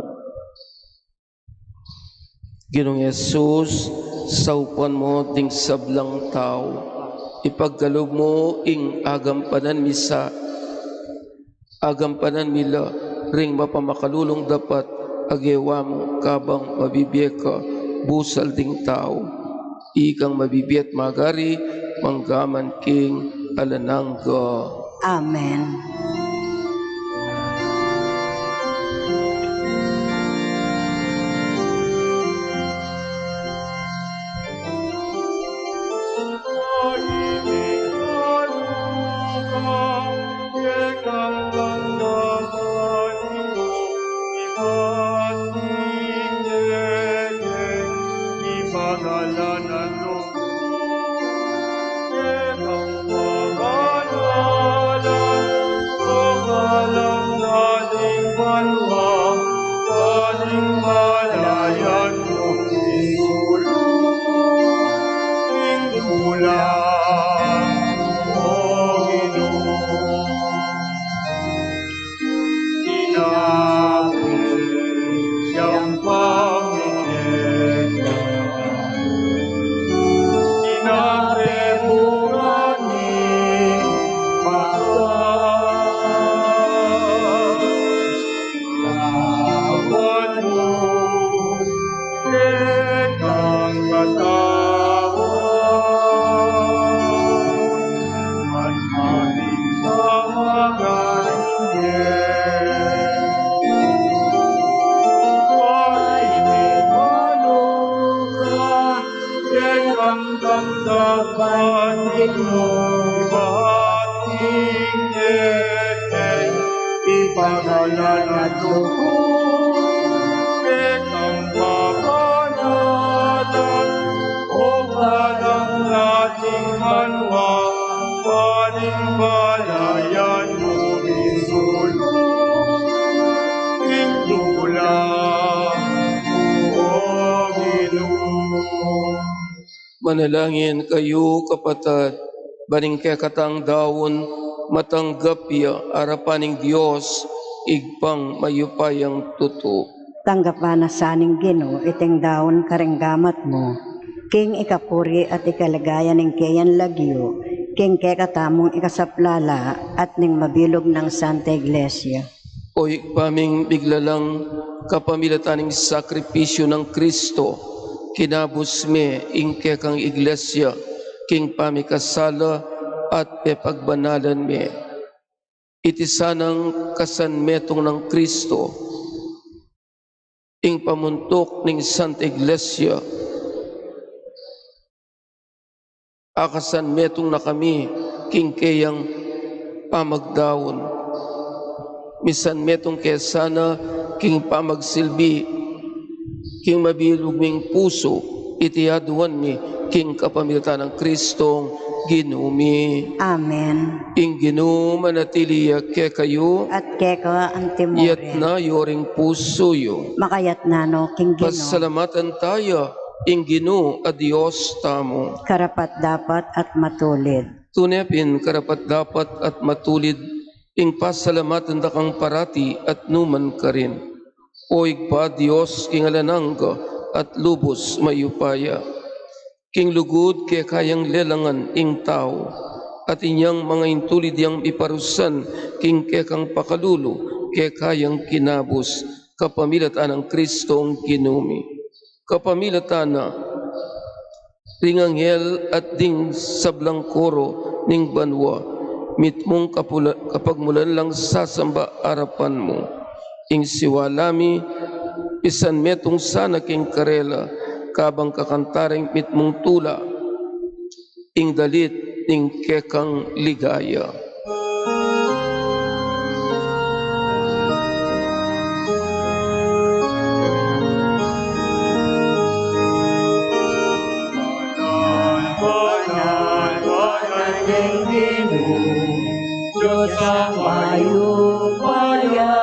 Ginung Jesus, saupan mu ding sablang tau, ipagkalub mu ing agampanan mi sa, agampanan mi la ring mapamakalulung dapat a gewa mu kabang mabibie ka busal ding tau. Ikang mabibie at magari, mangga man king alang angga. Amen. Ipagkalub mu ing kekang kapanalan, o kalang nating banua, panimbalan mu ing sulung, ing tula, o Ginu. Manalangin kayu, kapatad, ban ing kekatang daun Matanggap ya arapan ning Dios, Ibpang mayupayang tutu. Tanggapan na sa ning Ginu iting daun karing gamat mu, king ikapuri at ikaligaya ning keyang lagyu, king kekatamung ikasaplala at ning mabilug nang Santa Iglesia. O Ibpa ming miglalang, kapamilatan ning sakripisyu nang Kristo, kinabus me ing kekang Iglesia king pamikasala at pepagbanalan me. Iti sanang kasanmetung nang Kristo, ing pamuntuk ning Santa Iglesia, akasanmetung na kami king keyang pamagdaun. Misanmetung ke sana king pamagsilbi king mabilug ming pusu, iti aduan mi king kapamilatan nang Kristong Ginu mi. Amen. Ing Ginu manatili ya kekayu. At keka antimurin. Iyatas yu ring pusu yu. Makayatas no king Ginu. Pasalamatan taya ing Ginu a Dios tamu. Karapat-dapat at matulid. Tune pin karapat-dapat at matulid ing pasalamatan da kang parati at nu man karin, O Ibpa, Dios king alang angga at lubus mayupaya. King lugud keka yang lelangan ing tau, at inyang mangintulid yang miparusan king kekang pakalulu, keka yang kinabus, kapamilatan nang Kristong Ginu mi. Kapamilatan na, ring anghel at ding sablang koro ning banua, mitmung kapula-, kapagmulan lang sasamba arapan mu. Ing siwala mi, pisanmetung sana king karela, kabang kakanta ring mitmung tula, ing dalit ning kekang ligaya. Banal, banal, banal ing Ginu, Dios a mayupaya.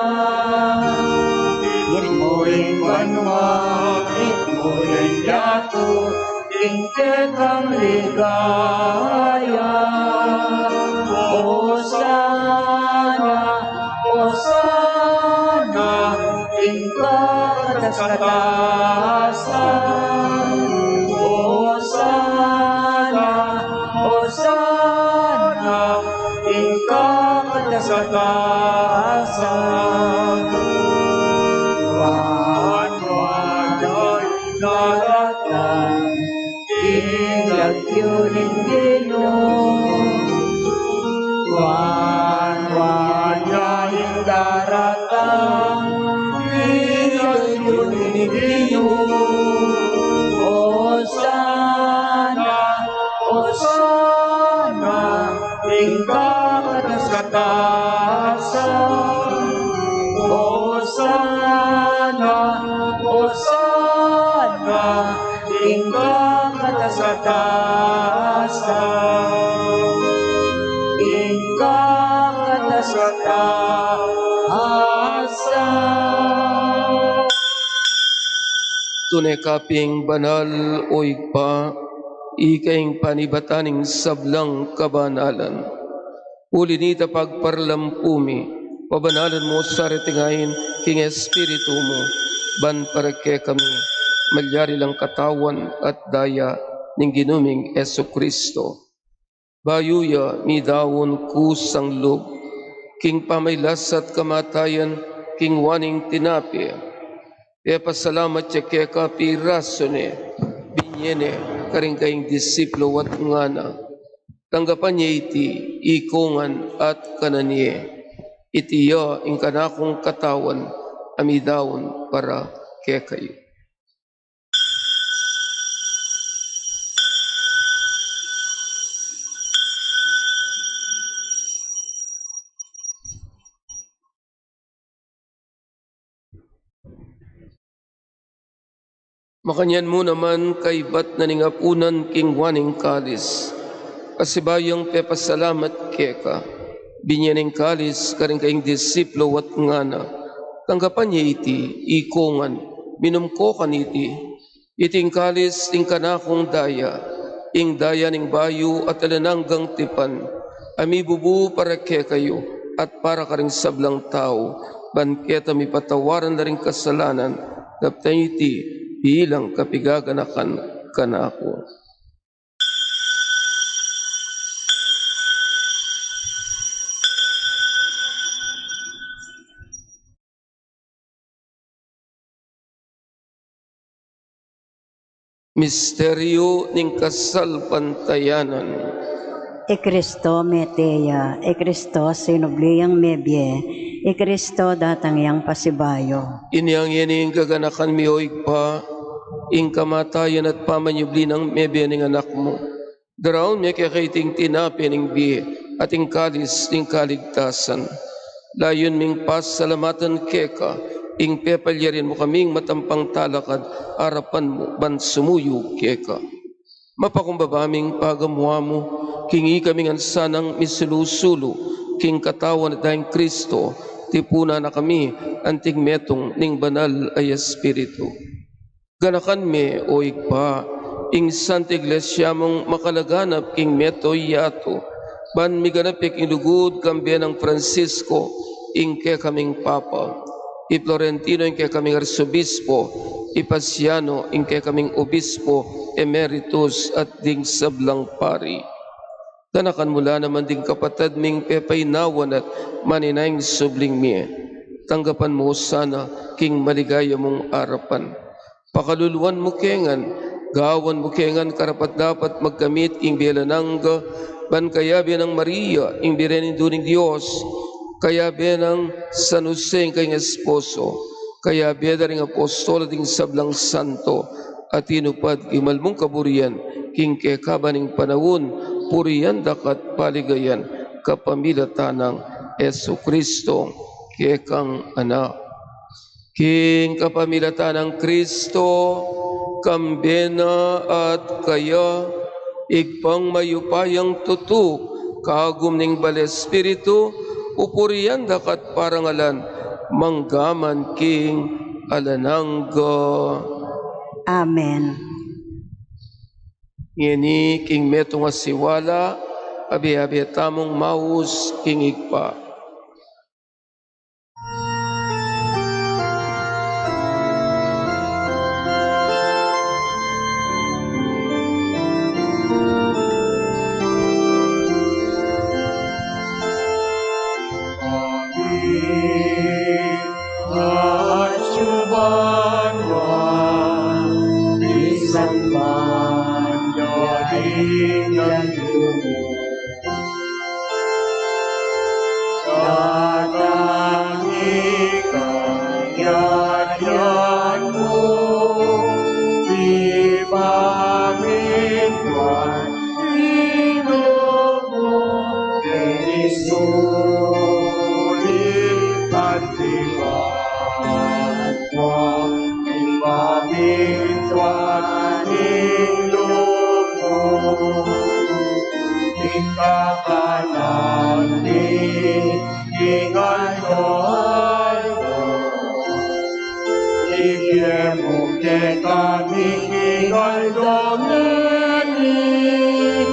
Mitmu ring banua, mitmu ring yatu, ing kekang ligaya. Hosana, Hosana, ing kakatas-katasan. Hosana, Hosana, ing kakatas-katasan. Wan, wan, ing daratang, ing lagyu ning Ginu. Wan, wan, ing daratang, ing lagyu ning Ginu. Hosana, Hosana, ing kakatas-katasan. Hosana, Hosana, ing kakatas-katasan. Ing kakatas-katasan. Tune ka pin banal, O Ibpa, ika ing panibatan ning sablang kabanalan. Uli nita pagparalampu mi, pabanalan mu sa reting ain king Espiritu mu, ban para kekami malyari lang katawan at daya ning Ginu ming Jesucristo. Bayu ya midaun kusang lub king pamaglasat kamatayan, king waning tinape, pepasalamat ya keka, pirasu ne, binye ne karing kayang disipulu at ngana: Tanggapan ye iti ikongan at kanan ye. Iti ya ing kanakung katawan a midaun para kekayu. Makanyan mu naman kaybat na ning apunan king waning kalis, pasibayu yang pepasalamat keka, binye ne ing kalis karing kayang disipulu at ngana: Tanggapan ye iti ikongan, minum ko kaniti. Iti ing kalis ning kanakung daya, ing daya ning bayu at alang anggang tipan, A mibubu para kekayu at para karing sablang tau, ban keta mipatawaran la ring kasalanan, daptan yu iti bilang kapigaganakan kanaku. Misteryu ning kasalpantayanan. I Kristo mete ya, i Kristo sinubli yang mebie, i Kristo datang yang pasibayu. Inyang yeni ing kaganakan mi, o Ibpa, ing kamatayan at pamanyubli nang mebie ning Anak mu. Daraun mi keka iting tinape ning bie at ing kalis ning kaligtasan. Layun ming pasalamatan keka ing pepalyarin mu kaming matampang talakad arapan mu ban sumuyu keka. Mapakumbaba ming pagamuan mu king ikami ngan sanang misulu-sulu king katawan at dayang Kristo, tipunan na kami anting metung ning Banal a Espiritu. Ganakan me, o Ibpa, ing Santa Iglesia mung makalaganap king mabilug a yatu, ban miganap ya king lugud kambe nang Francisco, ing kekaming Papa, i Florentino, ing kekaming Arsobispo, i Pasiano, ing kekaming Obispo Emeritus, at ding sablang pari. Ganakan mu la naman ding kapatad ming pepainawan at maninayang subling mie. Tanggapan mu sana king maligaya mung arapan. Pakaluluan mu ke ngan, gawan mu ke ngan karapat-dapat magkamit king bie alang angga, ban kayabe nang Maria, ing Birhen Indu ning Dios, kayabe nang San Jose, ing kayang esposo, kayabe da ring apostol at ding sablang santo a tinupad king malmung kaburian king kekaban ning panaun, purian da ka at paligayan kapamilatan nang Jesucristo, kekang Anak. King kapamilatan nang Kristo, kambe na at kaya, Ibpang mayupayang tutu, kagum ning Banal a Espiritu, pupurian da ka at parangalan, mangga man king alang angga. Amen. Ngeni king metung a siwala, abe-abe tamung maus king Ibpa. Datang ing kayarian mu, ipamintuan ing lub mu, keni sulip anti banua, ipamintuan ing lub mu, ing kakanan mi king aldo-aldo. Ibie mu kekami king aldo ngeni,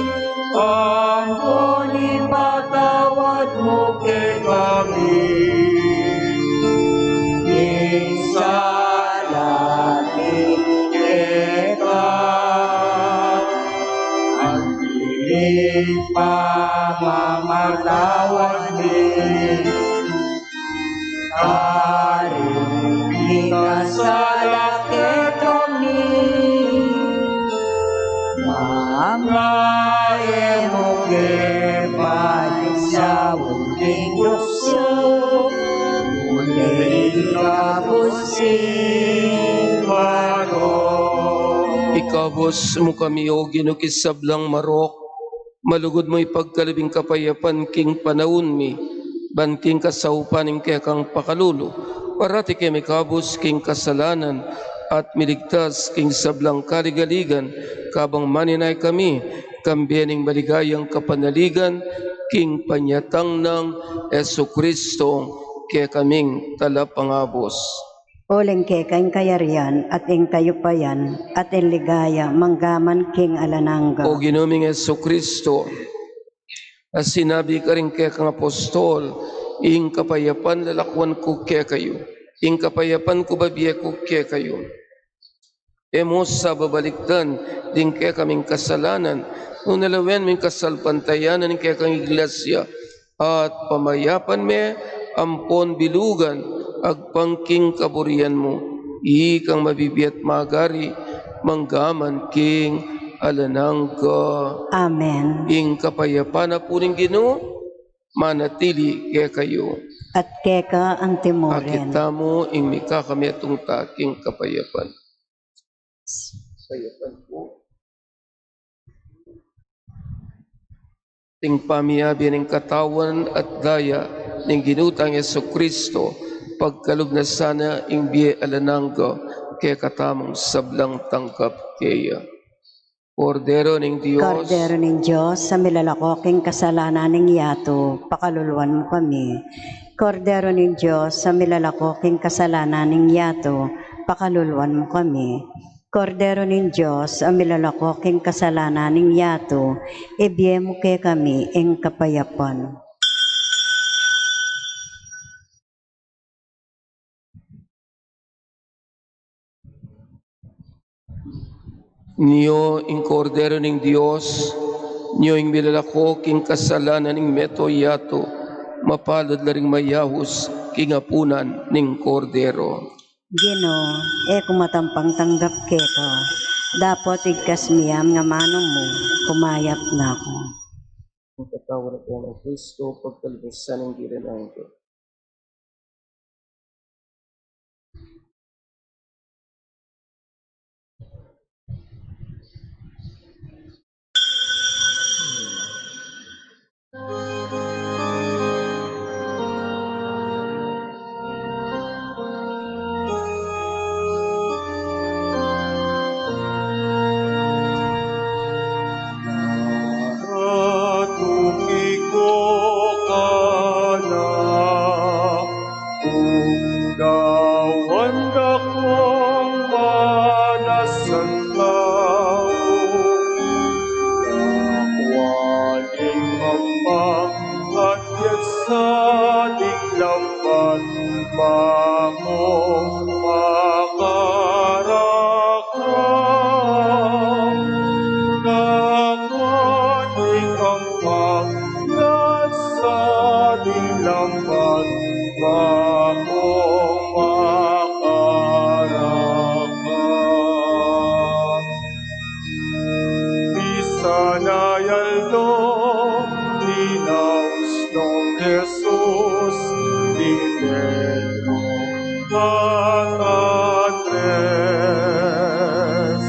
ampon ipatawad mu kekami ing sala mi keka, anti ing pamamatawad mi karing mikasala kekami. Manga e mu ke paisaul king tuksu, nune ikabus ing marok. Ikabus mu kami, O Ginu, king sablang marok. Malugud mu ipagkalub ing kapayapan king panaun mi, ban king kasaupan ning kekang pakalulu, parati ke mikabus king kasalanan at miligtas king sablang kaligaligan, kabang maninaya kami kambe ning maligayang kapanaligan king panyatang nang Jesucristo, kekaming Talapangabus. Uling keka ing kayarian, at ing kayupayan, at ing ligaya, mangga man king alang angga. O Ginu ming Jesucristo, A sinabi karing kekang apostol, "Ing kapayapan lalakwan ku kekayu, ing kapayapan ku bibie ku kekayu." E mu sa babalikdan ding kekaming kasalanan, nune lawen me ing kasalpantayanan ning kekang Iglesia, at pamayapan me ampon bilugan agpang king kaburian mu. Ikang mabibie at magari, mangga man king alang angga. Amen. Ing kapayapan na pu ning Ginu manatili kekayu. At keka antimurin. Akit tamu ing mikakametung ta king kapayapan. Kapayapan pu. Ing pamiabe ning katawan at daya ning Ginu tang Jesucristo, pagkalub na sana ing bie alang angga kekatamung sablang tanggap keya. Kordero ning Dios. Kordero ning Dios, a milalako king kasalanan ning yatu, pakaluluan mu kami. Kordero ning Dios, a milalako king kasalanan ning yatu, pakaluluan mu kami. Kordero ning Dios, a milalako king kasalanan ning yatu, ibie mu kekami ing kapayapan. Nyo ing Kordero ning Dios, nyo ing milalako king kasalanan ning meto yatu, mapalad la ring mayaus king apunan ning Kordero. Ginu, e ku matampang tanggap keka, dapot igkas mu ya ing amanu mu, kumayap na ku. Ing katawan at daya nang Kristo, pagkalub na sana ning bie alang angga. Tuki ko kana, Punggawan dakong manasantau, lakwan ing pampang at yatsa ding lambat, bakung makarakal. Lakwan ing pampang, yatsa ding lambat, bakung makarakal. Misan a aldo, dinaus nong Jesus i Pedro at Andres.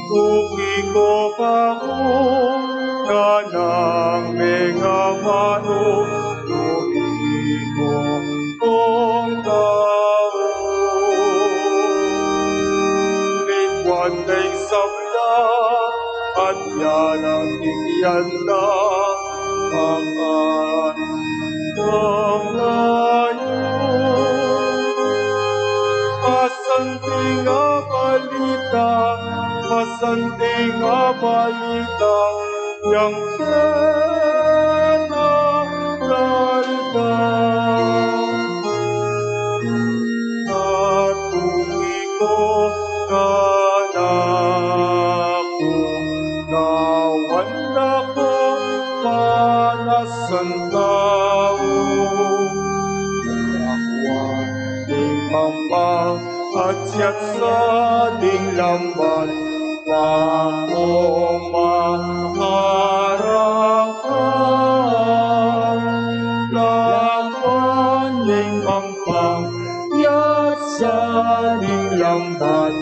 Tuki ko bakung kanang mengamanu, tuki ko kung tau. Lingwan deng sabla at ya nang titian da akan Masanting a balita, masanting a balita, yang kena lalda. At kung iko kanaku, Kawan dakong manasantau, lakwan ding pampang at yatsa ding lambat, bakung makarakal. Lakwan ding pampang, yatsa ding lambat,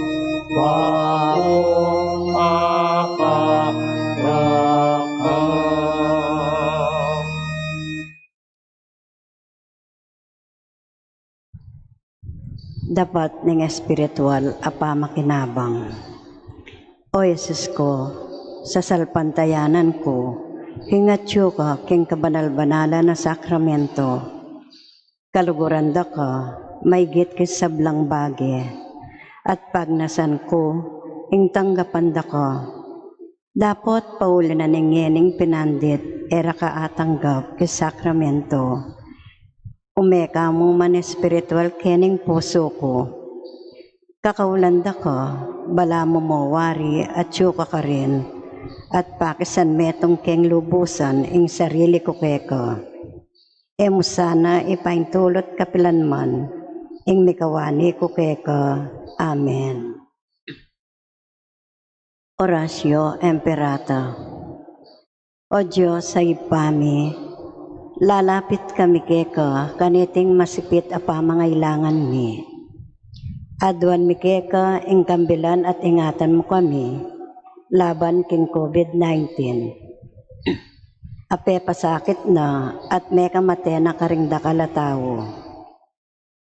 bakung makarakal. Dapat ning espiritual a pamakinabang. O Jesus ko, sasalpantayanan ku ing atyu ka king kabanal-banalan a sakramento. Kaluguran da ka maigit king sablang bage, at pagnasan ku ing tanggapan da ka. Dapot pauli na ning ngening pinandit, e ra ka atanggap king sakramento. Ume ka mu man espiritual kening pusu ku. Kakaulan da ka, balamu mo wari atyu ka karin, at pakisan metung keng lubusan ing sarili ku keka. E mu sana ipaintulut kapilan man ing mikawani ku keka. Amen. Oratio Imperata. O Dios a Ibpa mi, lalapit kami keka kaniting masipit a pamangailangan mi. Aduan mi keka ing kambilan at ingatan mu kami laban king COVID nineteen a pepasakit na at mekamate na karing dakal a tau.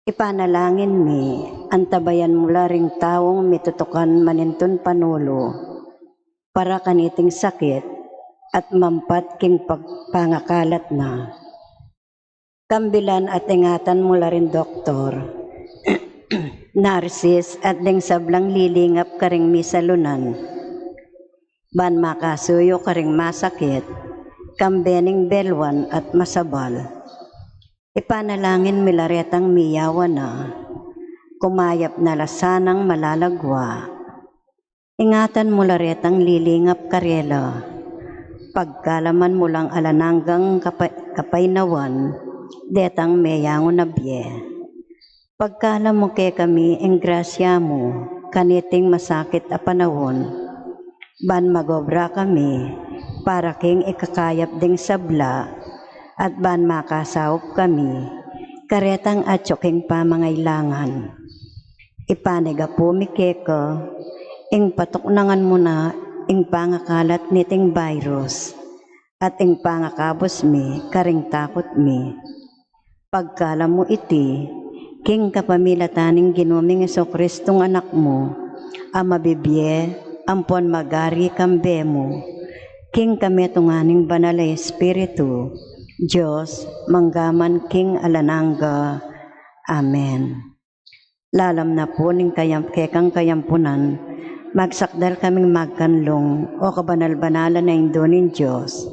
Ipanalangin mi, antabayan mu la ring taung mitutukan manintun panulu para kaniting sakit at mampat king pagpangakalat na. Kambilan at ingatan mu la ring doktor, narsis at ding sablang lilingap karing misalunan, ban makasuyu karing masakit, kambe ning belwan at masabal. Ipanalangin mi la retang miyawan na, kumayap na la sanang malalagwa. Ingatan mu la retang lilingap karela. Pagkalaman mu lang alang anggang kapa-, kapainawan detang meyangu na bie. Pagkalam mu kekami ing grasya mu kaniting masakit a panaun, ban magobra kami para king ikakayap ding sabla, at ban makasaup kami karetang atyu king pamangailangan. Ipanigapu mi keka ing patuknangan mu na ing pangakalat niting virus at ing pangakabus mi karing takut mi. Pagkalam mu iti king kapamilatan ning Ginu ming Jesucristong Anak mu, a mabibie ampon magari kambe mu king kametungan ning Banal a Espiritu, Dios, mangga man king alang angga. Amen. Lalam na pu ning kayam-, kekang kayampunan, magsakdal kaming magkanlung, o kabanal-banalan a Indu ning Dios.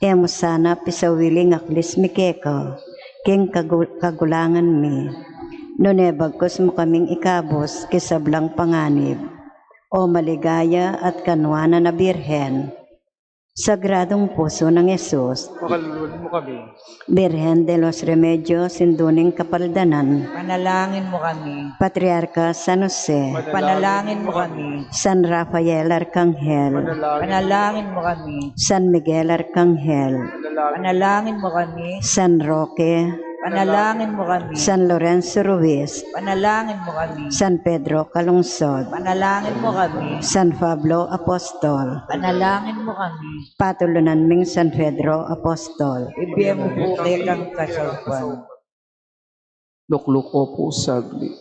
E mu sana pisawili ing aklis mi keka king kagu-, kagulangan mi, nune bagkus mu kaming ikabus king sablang panganib, o maligaya at kanuanan a Birhen. Sagradong Pusu nang Jesus. Pakalulwan mu kami. Birhen de los Remedios, Indu ning Kapaldanan. Panalangin mu kami. Patriarka San Jose. Panalangin mu kami. San Rafael Arkanghel. Panalangin mu kami. San Miguel Arkanghel. Panalangin mu kami. San Roque. Panalangin mu kami. San Lorenzo Ruiz. Panalangin mu kami. San Pedro Calungsod. Panalangin mu kami. San Pablo Apostol. Panalangin mu kami. Patulunan ming San Pedro Apostol. Ibie mu pu kekang kasaupan. Lukluku pu saglit.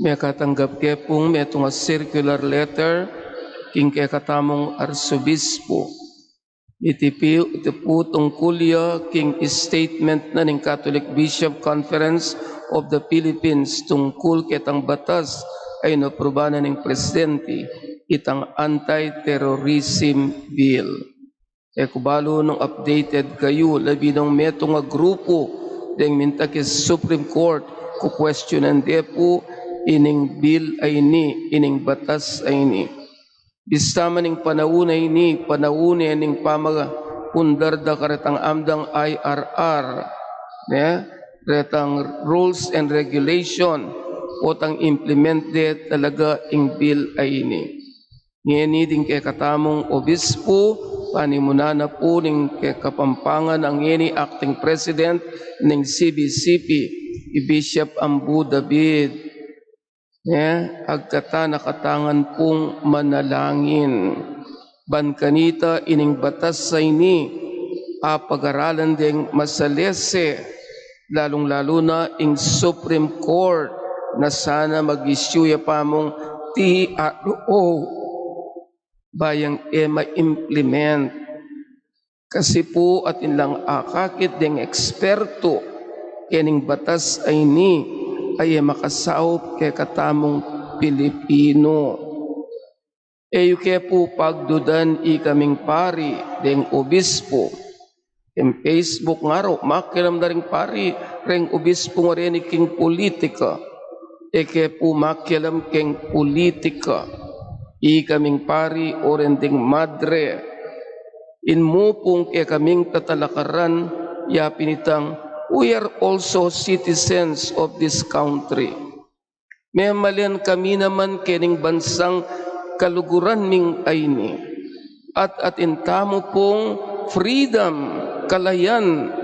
Mekatanggap ke pung metung a circular letter king kekatamung arsobispo. Iti pu, iti pu tungkul ya king statement na ning Catholic Bishop Conference of the Philippines tungkul ketang batas a inapruba na ning presidente, itang Anti-Terrorism Bill. E ku balu nung updated kayu, labi nung metung a grupu deng minta king Supreme Court, kukwestiyonan de pu ining bill a ini, ining batas a ini. Bista man ing panaun a ini, panaun ne ning pamagpundar da karetang amdang I R R, ne? Retang rules and regulation, potang implement de talaga ing bill a ini. Ngeni ding kekatamung obispu, panimunan na pu ning kekapampangan a ngeni acting president ning C B C P, i Bishop Ambu David. Ne, agkatan a katangan pung manalangin. Ban kanita ining batas a ini, a pagaralan deng masalese, lalung-lalu na ing Supreme Court, na sana mag-issue ya pamung T R O, ba yang e ma-implement. Kasi pu atin lang akakit deng eksperto kening batas a ini a e makasaup kekatamung Pilipino. E yu ke pu pagdudan ikaming pari deng obispo. King Facebook ngara, makialam na ring pari reng obispo ngeni king politika. E ke pu makialam king politika ikaming pari o ren ding madre. Ing mupung kekaming tatalakaran, ya pin itang, "We are also citizens of this country." Memalen kami naman kening bansang kaluguran ming ayni. At atin tamu pung freedom, kalayan,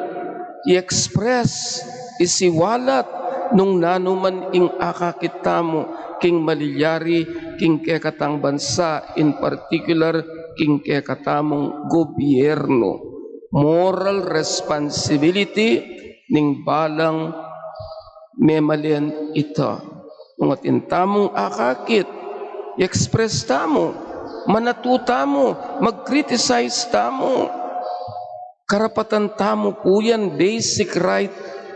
i-express, isiwalat nung nanu man ing akakit tamu king malilyari king kekatang bansa, in particular king kekatamung gobyerno. Moral responsibility ning balang memalen ita. Nung atin tamung akakit, i-express tamu, manatu tamu, mag-criticize tamu. Karapatan tamu pu yan, basic right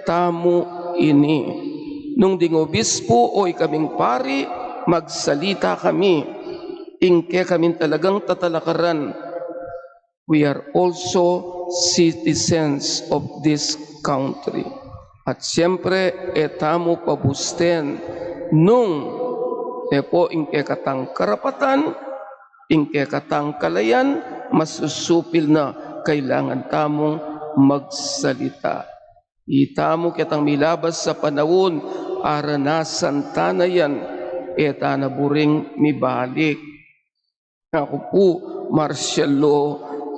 tamu ini. Nung ding obispo o ikaming pari, magsalita kami. Ing kekaming talagang tatalakaran, we are also citizens of this country. At siyempre, e tamu pabusten nung e pu ing kekatang karapatan, ing kekatang kalayan, masusupil na kailangan tamung magsalita. Itamu ketang milabas a panaun, aranasan ta na yan, e ta na buring mibalik. Aku pu, martial law,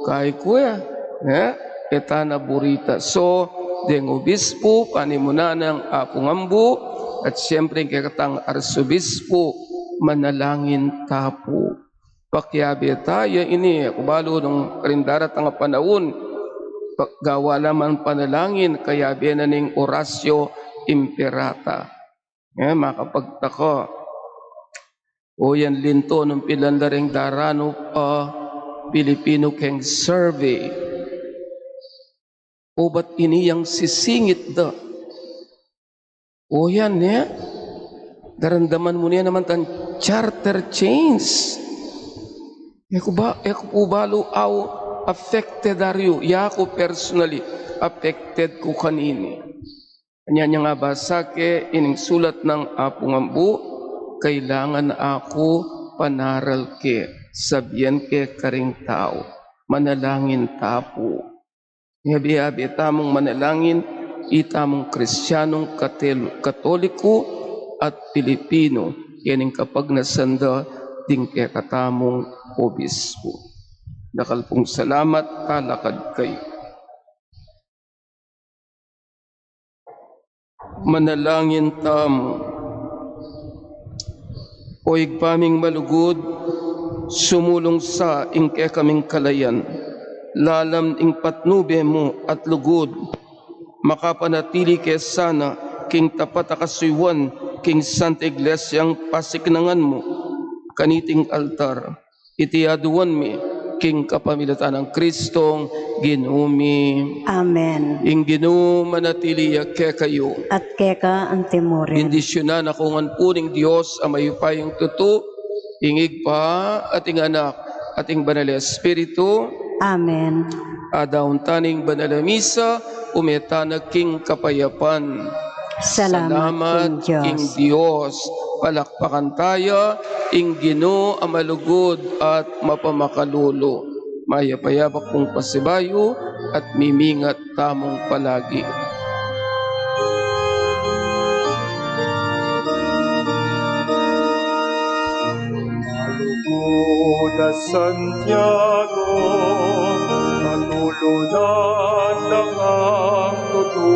kai ku ya, e? E ta na buri ta. So, deng obispo, panimunan nang Apu Ngambu, at siyempre kekatang arsobispo, manalangin ta pu. Pakiabe ta ya ini, aku balu nung karing daratang a panaun, pa-, gawa la man panalangin, kayabe na ning Oratio Imperata. E, makapagtaka. O yan linto nung pilan la reng daranup a Pilipino keng survey. O bat ini yang sisingit da. O yan, e? Daramdaman mu ne naman tang charter change. E ku ba, e ku pu balu aw affected are you? Ya ku personally, affected ku kanini. Anya nya nga basa ke ining sulat nang Apu Ngambu, kailangan aku panaral ke, sabian ke karing tau, manalangin ta pu. Yabe-yabe tamung manalangin, itamung Kristianung Katel-, Katoliko at Pilipino, kening kapagnasan da ding kekatamung obispo. Dakal pung salamat, talakad kayu. Manalangin tamu. O Ibpa ming malugud, sumulung sa ing kekaming kalayan, lalam ing patnube mu at lugud, makapanatili ke sana king tapat a kasuyuan king Santa Iglesiang pasiknangan mu kaniting altar. Iti aduan mi king kapamilatan nang Kristong Ginu mi. Amen. Ing Ginu manatili ya kekayu. At keka antimurin. Bendisyunan na kayu ngan pu ning Dios a mayupayang tutu, ing Ibpa, at ing Anak, at ing Banal a Espiritu. Amen. Adaun ta ning banal a misa, ume ta na king kapayapan. Salamat king Dios. Palakpakan taya ing Ginu a malugud at mapamakalulu. Mayap a yabak pung pasibayu at mimingat tamung palagi. Malugud a Santiago, matulunan da kang tutu,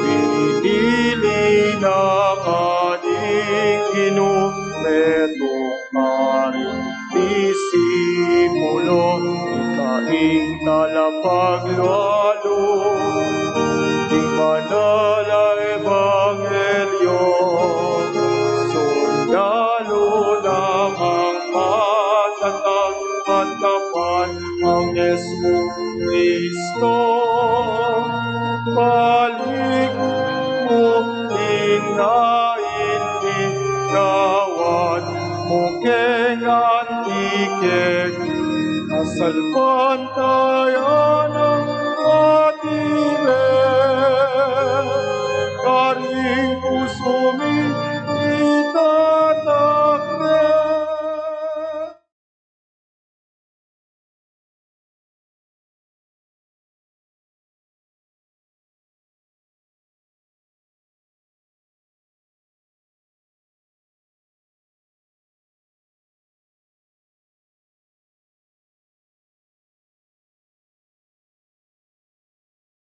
pinili na ka ning Ginu, metung ka ring disipulo, ika ing talapaglualu ning banal a ebanghelyo, sundalu na kang matatag at tapat nang Jesukristo. Balik mu ing ain, ing gawad mu keng Kasalpantayanan, Ate Bel, karing pusu mi